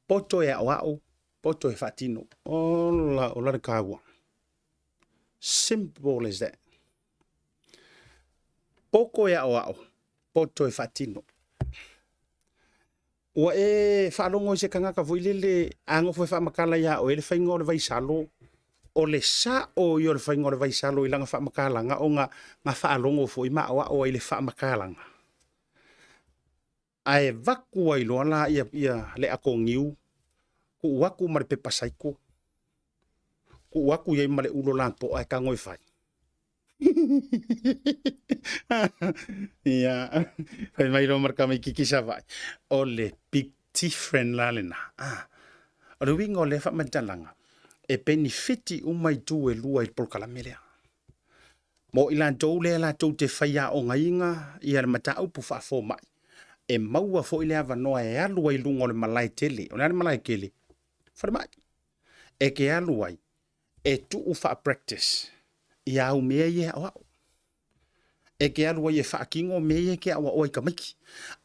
poto e aoao, poto e faatino. Ola, ola le taua. Simple as that. Poto e aoao, poto e faatino. Ua e faalogo i se tagata foi lele a nofo e faamatala iā oe le faiga o le vaisalo, o le sao ia o le faiga o le vaisalo i lana faamatalaga ona na faalogo foi ma aoao ai i le faamatalaga. Ae vaku ai loa la ia, ia le ato niu, tuu atu ma le pepa saiko, tuu atu i ai ma le ulo lapoa e tago e fai. Ia, fai mai loa ma le tamaititi Savaii, o le big different la lena. Ah, o le uiga o lea faamatalaga, e penefiti uma itu e lua i le polokalame lea. Mo i latou lea latou te faiaogaina ia le mataupu faafomai, e maua foi le avanoa e alu ai i luga o le malae tele. O le a le malae tele? Falemai. E te alu ai e tuu faa-practice ia au mea ia e aoao. E te alu ai e faatino mea ia e te aoaoa i tamaiti.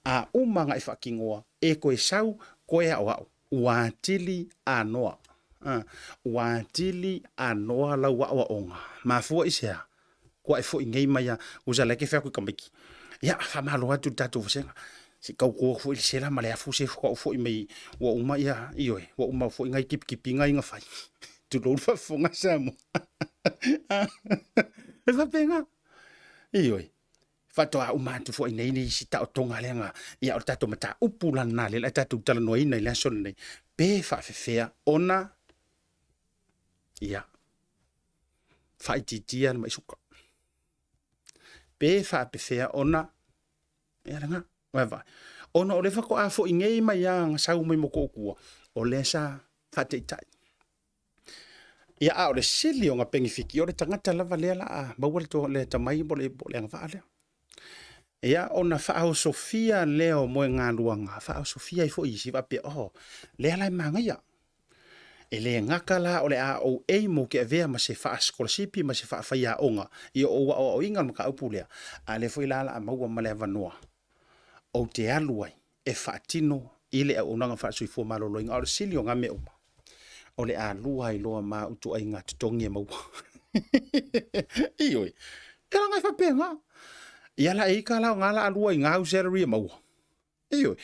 A uma ona e faatinoa, e toe sau toe aoao, ua atili anoa. Ua atili anoa lau aoaoga. Mafua i se a? Kua e foi nei mai a, usa la e te fai atu i tamaiti. Ia, faamalo atu i le tatou vasega. Se i tautua atu foi le sela ma le afu se faatoa ou foi mai ua uma ia, ioe, ua uma foi nai tipitipiga ia na fai. Tulou le faafofoga a Samoa. E faapena. Ioe. Faatoa uma atu foi nei le isi taotoga lea na, ia o le tatou mataupu la lena lea o le a tatou talanoaina i le aso lenei, pe faafefea ona, ia, faaitiitia le mai suka. Pe faapefea ona, ia lena, vaai, ona o lea faatoa foi nei mai lava na sau mai Motootua, o lea sa faataitai. Ia, a o le sili ona penefiti, o le tagata lava lea la a maua le atamai po o le agavaa lea. Ia, ona faaosofia lea o moegaluaga, faaosofia ai foi isi faapea, oh, lea la e manaia. E le gata la o le a ou aim ou te avea ma se faasikolasipi ma se faafaiaoga i ou aoaoina le mataupu lea, a o lea foi la o le a maua ma le avanoa ou te alu ai e faatino i le auaunaga faale-soifua maloloina. A o le sili o na mea uma, o le a lua ai loa ma au ituaiga totogi e maua. Ioe, e leaga e faapena. Ia la e ita la o na la a lua i na au salary e maua. Ioe,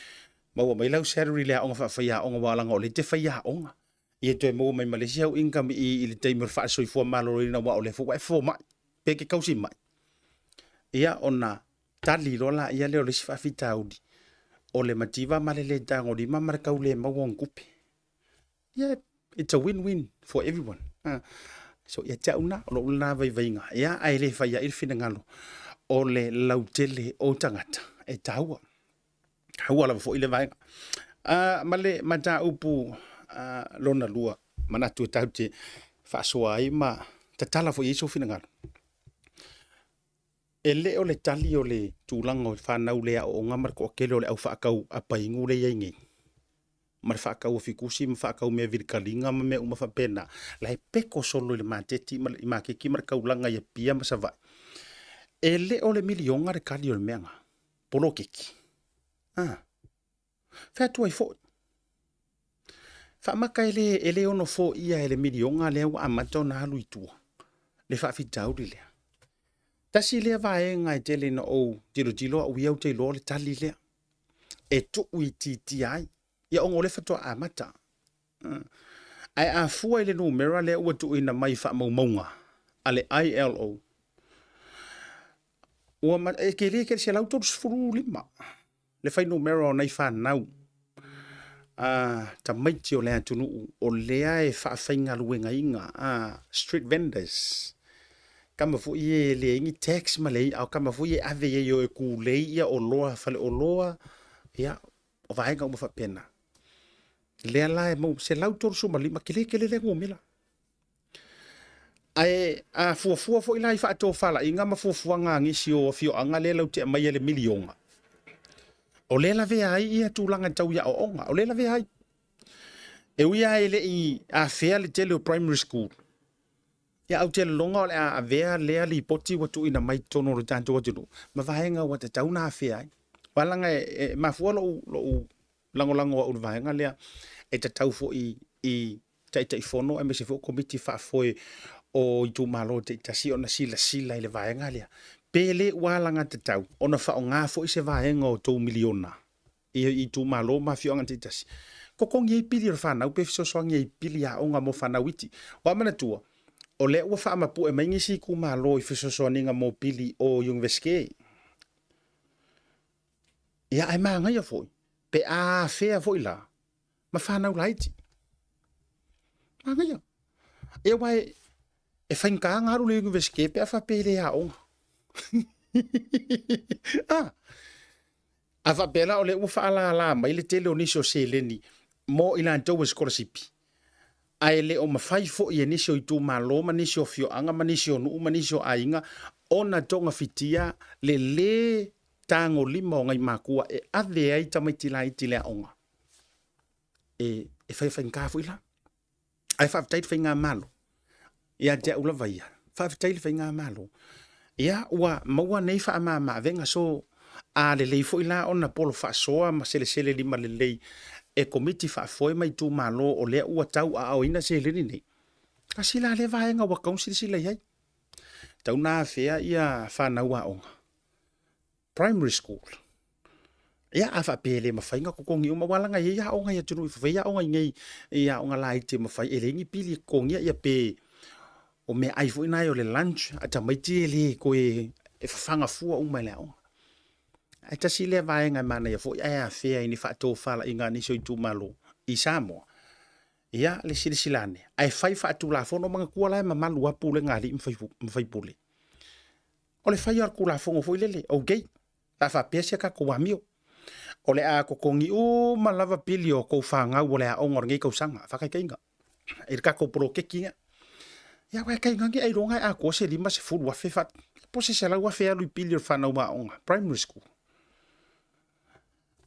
maua mai lau salary i le aoga faafaiaoga aua leaga o lea e te faiaoga. Ia toe maua mai ma le isi au income i i le taimi o le faasoifua maloloina aua o lea foi ua e fomai pe e te tausi mai. Ia ona tali loa laia lea o le isi faafitauli, o le mativa ma le le tagolima ma le tau le maua o ni tupe. Ia, it's a win-win for everyone. So, ia te au lena, o lou lena vaivaiga. Ia, ae le fai ai le finagalo o le lautele o tagata e taua. Taua lava foi le vaega. Ma le mataupu lona lua, manatu e tatou te faasoa ai ma tatala foi i ai sou finagalo. E le o le tali o le tulaga o fanau le aooga ma le toatele o le au faatau apainu lea e i ai nei, ma le faatau afikusi ma faatau mea vilikaliga ma mea uma faapena, la e peko solo i le maketi ma le, maketi ma le taulaga i Apia ma Savaii. E le o le miliona le tali o le mea na, poloketi. Ah. Fai atu ai foi. Faamata e le, e le ono foia e le miliona lea ua amata ona alu i tua, le faafitauli lea. Tasi lea vaega e tele ina ou tilotilo au ia ou te iloa o le tali lea e tuuitiitia ai. Ia ona o lea faatoa amata. Ae a fua i le numera lea ua tuuina mai i faamaumauga a le ILO, ua, e tele tele 135 le fuainumera o nai fanau a tamaiti o le atunuu o lea e faafaigaluegaina a street vendors kama foi e leai ni tax ma leai a o kama foi e ave i ai o e kulei ia oloa faleoloa ia o vaega uma faapena lea la e mau 135 tele tele lea numera. Ae a fuafua foi la i faatofalaiga ma fuafuaga a nisi o afioaga lea latou te aumaia le miliona, o lea e lavea ai ia tulaga tau i aoaoga, o lea e lavea ai. E ui lava e le i afea le tele o primary school, ia ae ou te lagona o le a avea lea lipoti ua tuuina mai i totonu o le tatou atunuu ma vaega ua tatau ona afea ai. Aua leaga e mafua lou, lou lagolago au i le vaega lea e tatau foi i Taitaifono aemaise foi o Komiti Faafoe o itumalo taitasi ona silasila i le vaega lea, pe le ua alagatatau ona faaaoga foi se vaega o tou miliona i itumalo ma afioaga taitasi, totogi ai pili o le fanau pe fesoasoani ai i pili aoga mo fanau iti. Ua manatua, o lea ua faamapue mai nisi itumalo i fesoasoaniga mo pili o Iunivesite. Ia, ae manaia foi pe a afea foi la ma fanau laiti. Manaia. Ia aua e, e faigata ona alu le Iunivesite pe a faapea e le aoga. ah. A faapea la o lea ua faalala mai le tele o nisi o seleni mo i latou e sikolasipi, ae le o mafai foi e nisi o itumalo ma nisi o afioaga ma nisi o nuu ma nisi o aiga ona togafitia le lē tagolima o nai makua e ave ai tamaiti laiti i le aoga. E, e fai faigata foi la. Ae faafetai le faigamalo ia te au lava ia. Faafetai le faigamalo. Ia ua maua nei faamamaavega so a lelei foi la ona polo faasoa ma selesele lima lelei e komiti faafoe ma itumalo o lea ua tauaaoina seleni nei. Tasi la lea vaega ua tatau ona silasila i ai. Tau na afea ia fanau aoga. Primary school. Ia, a faapea e le mafai ona totogi uma, aua leaga e i ai aoga i atunuu i fafo, e i ai aoga i inei i aoga laiti e mafai, e leai ni pili e totogia, ia pe o meaai foi na o le lunch a tamaiti e le toe, e fafaga fua uma e le aoga. Ae tasi lea vaega e manaia foi ae afea i ni faatofalaiga a nisi o itumalo i Samoa, ia le silasila ane, ae fai faatulafono, manatua la e mamalu lava pulega a alii ma faipule. O le faia o le Tulafono foi lele, ok, pe a faapea si a tatou amio, o le a totogi uma lava pili o tou fanau o le aoga o lenei tausaga, faataitaiga, i le tatou poloketi lea. Ia aua e tainane ailoga e atoa se 50,000 fa, po o se 100,000 e alu i pili o le fanau aoga, primary school.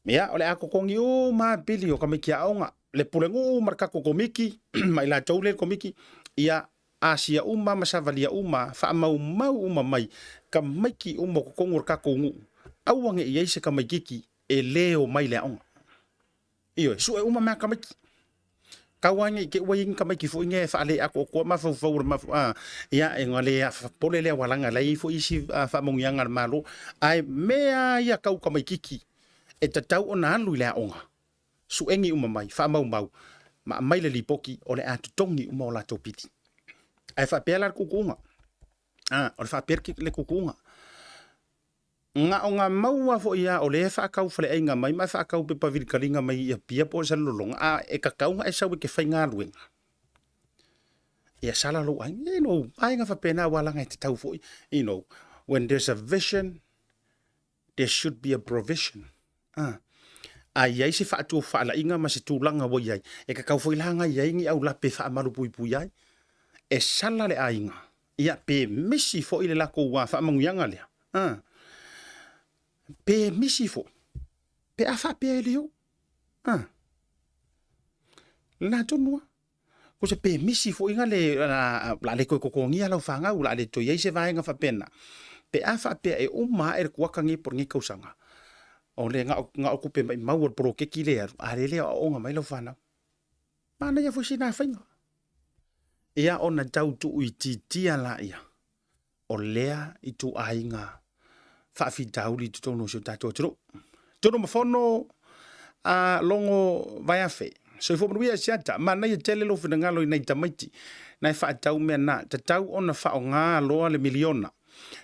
Ia, o le a totogi uma lava pili o tamaiti aoga, le pulenuu ma le tatou komiti, ma i latou lea i le komiti, ia asia uma ma savalia uma, faamaumau uma mai tamaiti uma o totonu o le tatou nuu, aua ne i i ai se tamaititi e le omai i le aoga. Ioe, sue uma mai lava tamaiti. Tau lava ne i te i ua i ai ni tamaiti foi nei e faale atoatoa mafaufau o le mafa, a, ia, ona le popole lea aua leaga o la e i ai foi isi faamanuiaga a le Malo. Ae mea lava ia tau tamaititi e tatau ona alu i le aoga, suegi uma mai, faamaumau, ma aumai le lipoti o le a totogi uma o latou pili. Ae faapea la le tuutuuga, a, o le faapea le tuutuuga. Na ona maua foi lava o lea e faatau faleaiga mai ma e faatau pepa vilitaliga mai i Apia po o Salelologa, a e tatau ona e sau e te faigaluega, ia sala lou aiga. You know, vaega faapena aua leaga e tatau foi, you know, when there's a vision, there should be a provision. A, a i ai se faatofalaiga ma se tulaga ua i ai, e tatau foi la ona i ai ni aulape e faamalupuipui ai. E sala le aiga, ia pe misi foi le latou faamanuiaga lea, a, pe misi foi, pe a faapea e le o. A, lena tonu lava. Ko se pemisi foi na le la le toe totogia lau fanau, la le toe i ai se vaega faapena. Pe a faapea e uma ae le kuaka nei po o lenei tausaga, o le na o tupe maimau o le poloketi lea e alu, a lea e le aoaoga mai lau fanau. Manaia foi sina faiga. Ia ona tau tuuitiitia laia o lea ituaiga faafitauli i totonu o si o tatou atunuu. Tunumafono a Logo Vaeafe. Soifua manuia Asiata, manaia tele lou finagalo i nai tamaiti na e faatau mea na, tatau ona faaaoga loa le miliona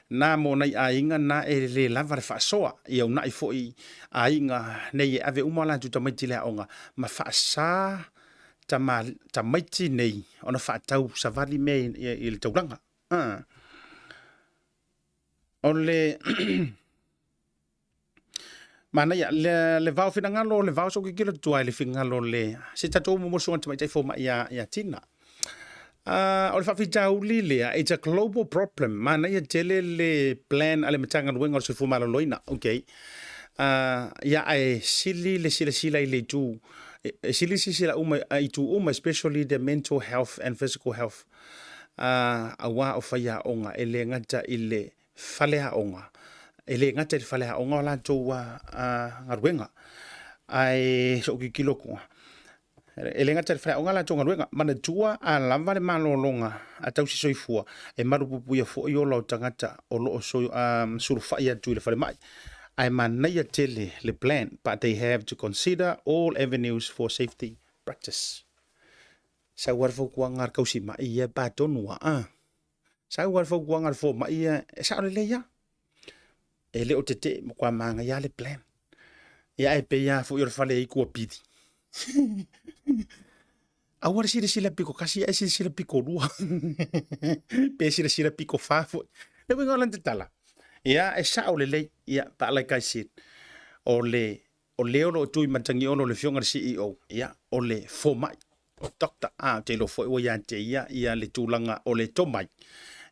na mo nai aiga na e le lava le faasoa, ia una'i foi aiga nei e ave uma o latou tamaiti i le aoga ma faasa tama, tamaiti nei ona faatau savali mea i le taulaga. O le manaia le, le vao finagalo, le vao sokikilo tua i le finagalo le se tatou mo susuga tamaitai fomai ia, ia Tina. O le faafitauli lea, it's a global problem. Manaia tele le plan a le Matagaluega o le Soifua Maloloina. Okay. Ia ae sili le silasila i le itu, e sili le silasila uma i itu uma, especially the mental health and physical health. Aua o faiaoga e le gata i le faleaoga, e le gata i le faleaoga o latou galuega, ae so'u tilotilo atu e le gata i le faleaoga a latou galuega. Manatua a lava le malologa a tausi soifua e malupuipuia foi ola o tagata o lo o sulufai atu i le falemai. Ae manaia tele le plan, but they have to consider all avenues for safety practice. Sau lava le fautuaga a le tausimai ia e pa tonu lava a. Sau lava le fautuaga a le fomai ia e sao lelei lava. E le o tetee, matua manaia lava le plan. Ia ae pei lava foi o le fale e i ai tuapili. Aua le silasila pito tasi ae silasila pito lua. Pe silasila pito fa foi. Le uiga o lana tatala, ia e sao lelei, ia but like I said, o le o le o lo o tui matagiolo o le afioga i le CEO, ia, o le fomai, o doctor, a, ou te iloa foi ua ia te ia ia le tulaga o le tomai.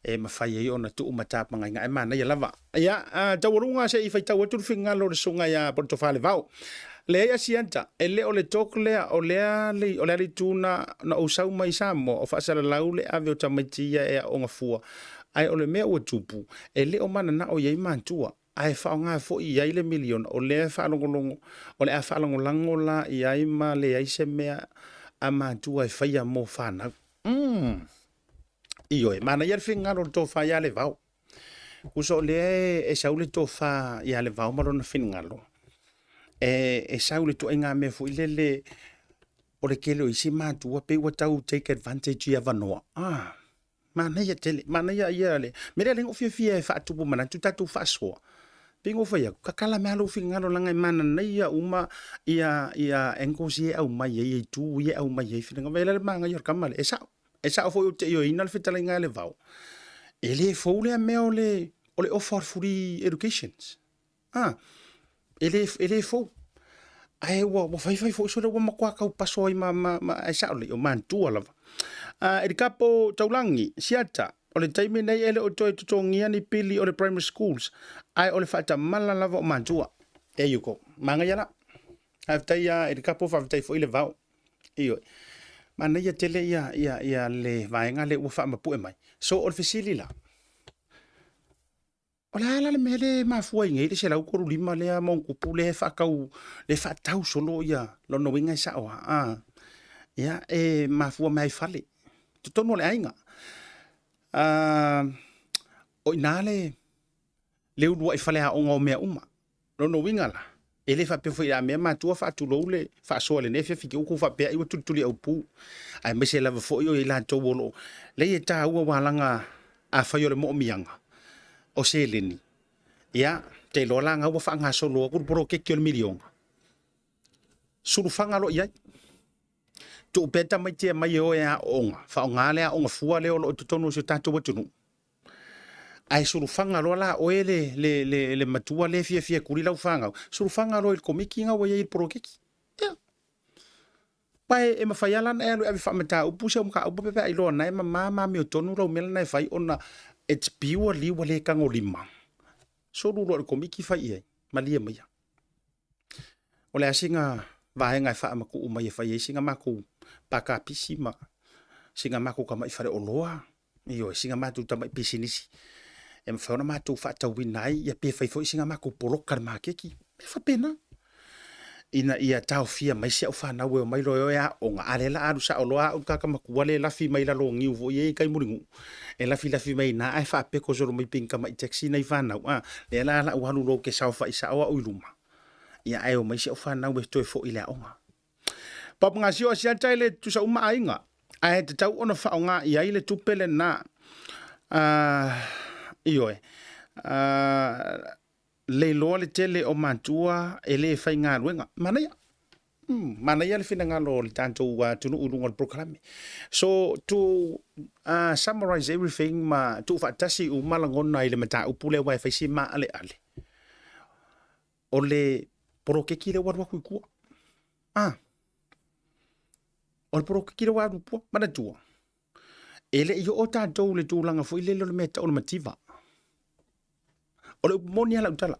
e mafai ai ona tuu matapagaiga ae manaia lava. Ia, taualuga se i faitau atu le finagalo o le susuga ia Politofa Levao. Leai Asiata, e le o le talk lea, o lea le, o le a le itu na, na ou sau mai i Samoa, o faasalalau le ave o tamaiti ia e aooga fua, ae o le mea ua tupu, e le o mananao i ai matua, ae faaaoga foi i ai le miliona, o lea e faalogologo, o le a faalagolago la i ai ma leai se mea a matua e faia mo fanau. Umm. Ioe, manaia le finagalo o le tofa ia Levao. Tusa o lea e sau le tofa ia Levao ma lona finagalo, e sau i le ituaiga mea foi lele o le tele o isi matua pei ua tau take advantage i avanoa. Ah, manaia tele, manaia ia le mea lea lea na ou fiafia e faatupu manatu tatou faasoa. Pei ona ou fai atu, tatala mai lava lou finagalo leaga e manaia uma ia ia angles ia e aumai ai, itu ia e aumai ai finagalo. Vaai la le manaia o le tama lea, e sao. E sao foi ou te ioeina le fetalaiga a Levao, e le fou lea mea o le, o le offer o le free education. Ah, e le, e le fou. Ae ua, ua faifai foi sole ua matua tau paso ai ma, ma, ma ae sao lelei, o matua lava. Ah, e le kapo taulagi, siata, o le taimi nei e le o toe totogia ni pili o le primary schools, ae o le faatamala lava o matua. There you go. Manaia la. Faafetai ia e le kapo, faafetai foi Levao. Ioe. Manaia tele ia, ia, ia le vaega lea ua faamapue mai. So, o le fesili la, o le a la le mea lea e mafua ai nei le 135 lea ma ona tupu lea e faatau, lea e faatau solo ia lona uiga e sao lava. Ah, ia, e mafua mai lava i fale, totonu o le aiga. Ah, o i ina le, le uluai faleaoga o mea uma. Lona uiga la, e le faapea foi a mea matua faatulou le faasoa i lenei afiafi te uku faapea ai ua tulituliaupu, aemaise lava foi o i latou o lo o leai e taua aua leaga afai o le moomiaga o seleni, ia, te iloa la na ua faagasolo atu le poloketi o le miliona, sulufaga loa i ai. Tuu pea tamaiti e aumai e o e aooga, faaaoga le aoga fua lea o lo o i totonu o si o tatou atunuu. Ae sulufaga loa la oe le, le, le, le matua lea e fiafia e kuli lau fanau, sulufaga loa i le komiti na ua i ai i le poloketi. Ia. Aua e, e mafai lava la ona e alu e ave faamataupu si au mataupu pe a iloa na e mama ma amiotonu lau mea lena e fai ona it's purely ua le tagolima. Sulu loa i le komiti fai i ai, malie maia. O le a sina vaega e faamatuu mai e fai ai sina matou pakapisi ma sina matou tamai faleoloa, ioe, sina matou tamai pisinisi e mafai ona matou faatauina ai, ia pe fai foi sina matou poloka i le maketi, mea faapena, ina ia taofia mai si au fanau e omai loa e o e aooga, a o lea o le a alu sao loa au le tagata matua lea e lafi mai lalo o niu foi ia e i tai Mulinuu, e lafilafi mai i ina ae faapeko solo mai pei ni tamai taxi nai fanau, a, lea la o le a ou alu loa ou te saofai sao au i luma, ia ae omai si au fanau e toe foi i le aoga. Papagasio Asiata e le tutusa uma aiga, ae tatau ona faaaoga i ai le tupe lena. Ioe, leiloa le tele o matua e le faigaluega. Manaia. Manaia le finagalo o le tatou atunuu i luga o le polokalame. So to summarize everything ma tuufaatasi uma lagona i le mataupu lea aua e fai si maaleale, o le poloketi lea ua alu atu i tua. Ah, o le poloketi lea ua alu i tua, manatua, e le i oo tatou i le tulaga foi lele o le mea e tau o le mativa. O le upu moni lava lau tala,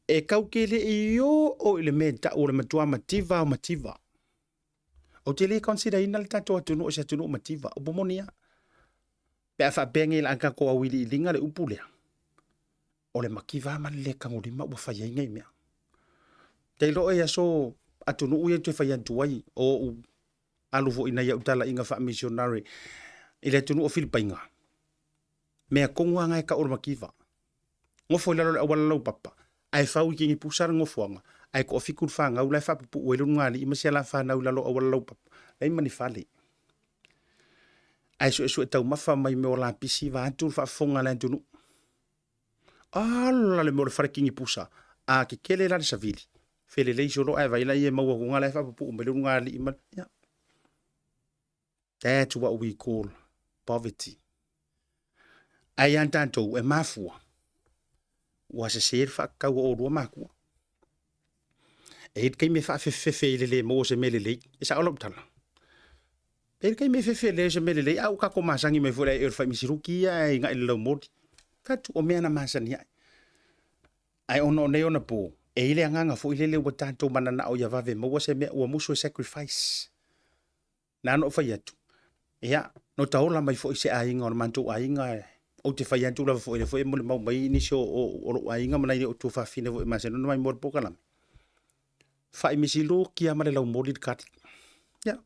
e kau te le i oo i le mea e tau o le matua mativa o mativa. Ou te le consider ina le tatou atunuu o se atunuu mativa, upu moni lava. Pe a faapea nei o le a tatou auiliiliga le upu lea, o le mativa ma le le tagolima ua fai ai nei mea. Tailo i aso atunuu ia e toe fai atu ai, o ou alu foi i nai au talaiga faa-missionary i le atunuu o Filipaiga, mea tonu lava na e tau o le mativa. Nofo i lalo o le auala laupapa, ae fau i kinipusa le nofoaga, ae toafitu le fanau la e faapupuu ai le ulugalii ma si ala fanau i lalo o auala laupapa, leai ma ni fale. Ae suesue taumafa mai mea o lapisi vaeatu le faafofoga a le atunuu. Ala le mea o le fale kinipusa, a kekele la le savili, felelei solo ae vaai laia e maua atu la e faapupuu mai le ulugalii ma le, ia. That's what we call poverty. Ae ia tatou e mafua, ua sese le faatatau a oulua matua. E i ai le taimi e faafefefefe ai i le le maua o se mea lelei. E sao lau tala. E i ai le taimi e fefe lelei ai se mea lelei, a ua tatou masani mai foi i le ae o le faimisiluki ia e iga'i i le laumoli. Fai atu, o mea na masani ai. Ae ona o nei ona po, e i ai le agaga foi lele ua tatou mananao ia vave maua se mea ua musu e sacrifice. Na ona ou fai atu, ia, no ta ola mai foi i se aiga o le matou aiga, ou te fai atu lava foi, o lea foi e molimau mai nisi o, o, o lou aiga ma nai o tuafafine foi e masani ona mai mo le polokalame. Faimisi luki lava ma le laumoli le kali. Ia.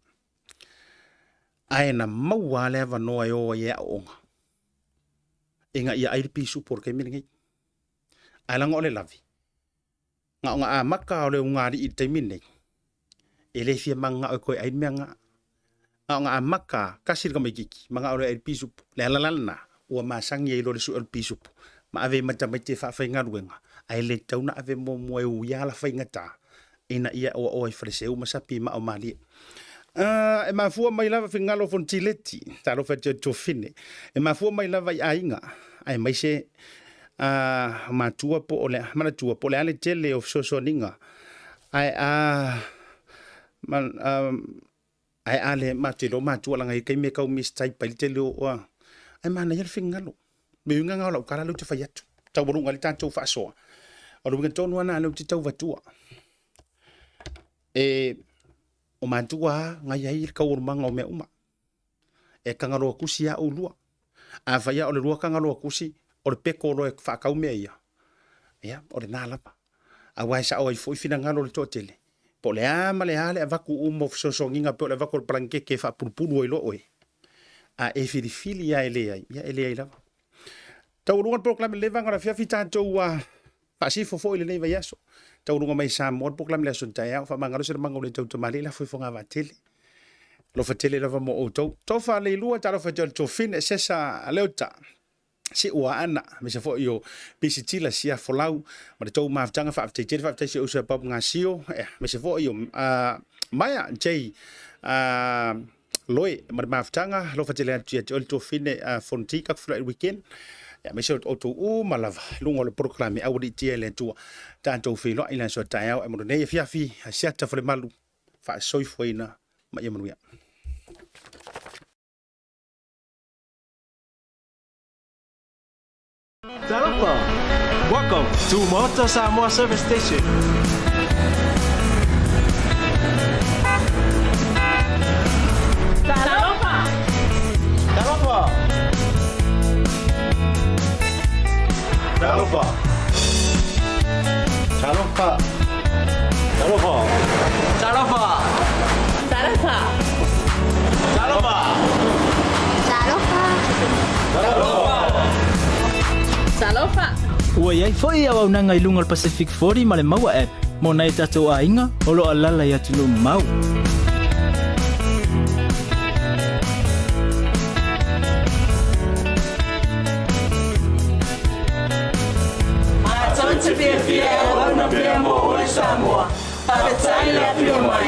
Ae na maua lava le avanoa e o ai e aooga ina ia ai le pisupo i le taimi lenei. Ae leaga o le lave, na ona amata o le ugaalii i le taimi lenei, e le fia mananao e toe ai le mea lena. Na ona amata tasi le tamaitiiti, mananao loa e ai le pisupo. Le ala la lena, ua masani ai loa le sue o le pisupo, ma ave ai ma tamaiti e faafaigaluega, ae le tatau ona ave muamua e uia ala faigata, ina ia oaoa i faleseu ma sapi i maa o malie. E mafua mai lava finagalo o Fontileti, talofa e te Tofine, e mafua mai lava i aiga, aemaise a matua po o le manatua po o le a le tele o fesoasoaniga ae a ma, ae a le matou iloa matua laga i taimi e tau mistype ai le tele o ae manaia le finagalo. Me uiga na o lau tala lea ou te fai atu. Taualuga ai le tatou faasoa. O le uiga tonu lava lena lea ou te tau avatua. E, o matua lava na i ai le taualumaga o mea uma. E tagaloa tusi lava oulua. Afai lava o le lua tagaloa tusi, o le peko loa e faatau mea ia, ia, o lena lava. Aua e sao ai foi finagalo o le toatele, po o le a ma le a le avatu uma o fesoasoaniga pei o le avatu o le palanikete e faapulupulu ai loa oe, a e filifili lava e leai, ia e leai lava. Taualuga le polokalame lenei vaega o le afiafi tatou a faasifo foi lenei vaiaso. Taualuga mai Samoa le polokalame le aso taeao, faamagalo se lamaga o le tau tamalii lafo i fogavaa tele. Alofa tele lava mo outou. Tofa Leilua, talofa i te o le Tofine, Sesa Leota. Siua Aana, aemaise foi o Pisitila Sia Folau ma le tou mafutaga. Faafetai tele, faafetai si ou uso ia Bob Gasio, aemaise foi o Maia J Loe ma le mafutaga. Alofa tele atu ia te oe le tuafine Fonti, tatou feiloai i le weekend. Aemaise o outou uma lava i luga o le polokalame Aualiitia e le Atua. Tatou feiloai i le aso a taeao ae mo lenei afiafi, Asiata Falemalu, faasoifuaina ma ia manuia. Talofa! Welcome to Maota Samoa Service Station. Talofa! Talofa! Talofa! Talofa! Talofa! Talofa! Talofa! Talofa! Talofa! Talofa! Talofa! Ua i ai foi auaunaga i luga o le Pacific 40 ma le Maua App mo nai o tatou aiga o lo o alaala i atunuu mamao. Matou te fiafia e auauna pea mo oe Samoa. Faafetai le afio mai.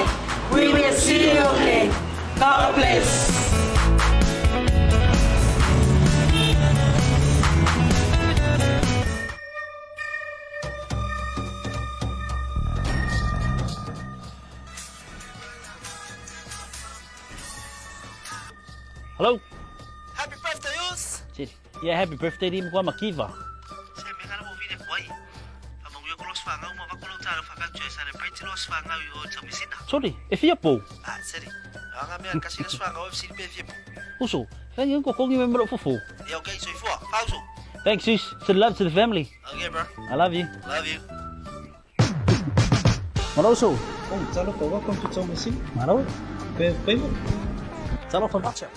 We will see you again. God bless. Hello. Happy birthday, Us! Yeah, happy birthday di mkwa makiva. Se me kana mo vile kwai. Fa mangu ko los fanga uma va ko lo talo fa ka tue celebrate los fanga i o tamisina. Sorry, e fia pou. Ah, seri. Anga me kasi los fanga o FC pe fia pou. Uso, thank you ko kongi me melo fufu. Yeah, okay, so ifua. Pauso. Thanks, sis. Send love to the family. Okay, bro. I love you. Love you. Malo uso. Oh, talofa, welcome to Taumeasina. Malo. Pe, pe. Talofa macha.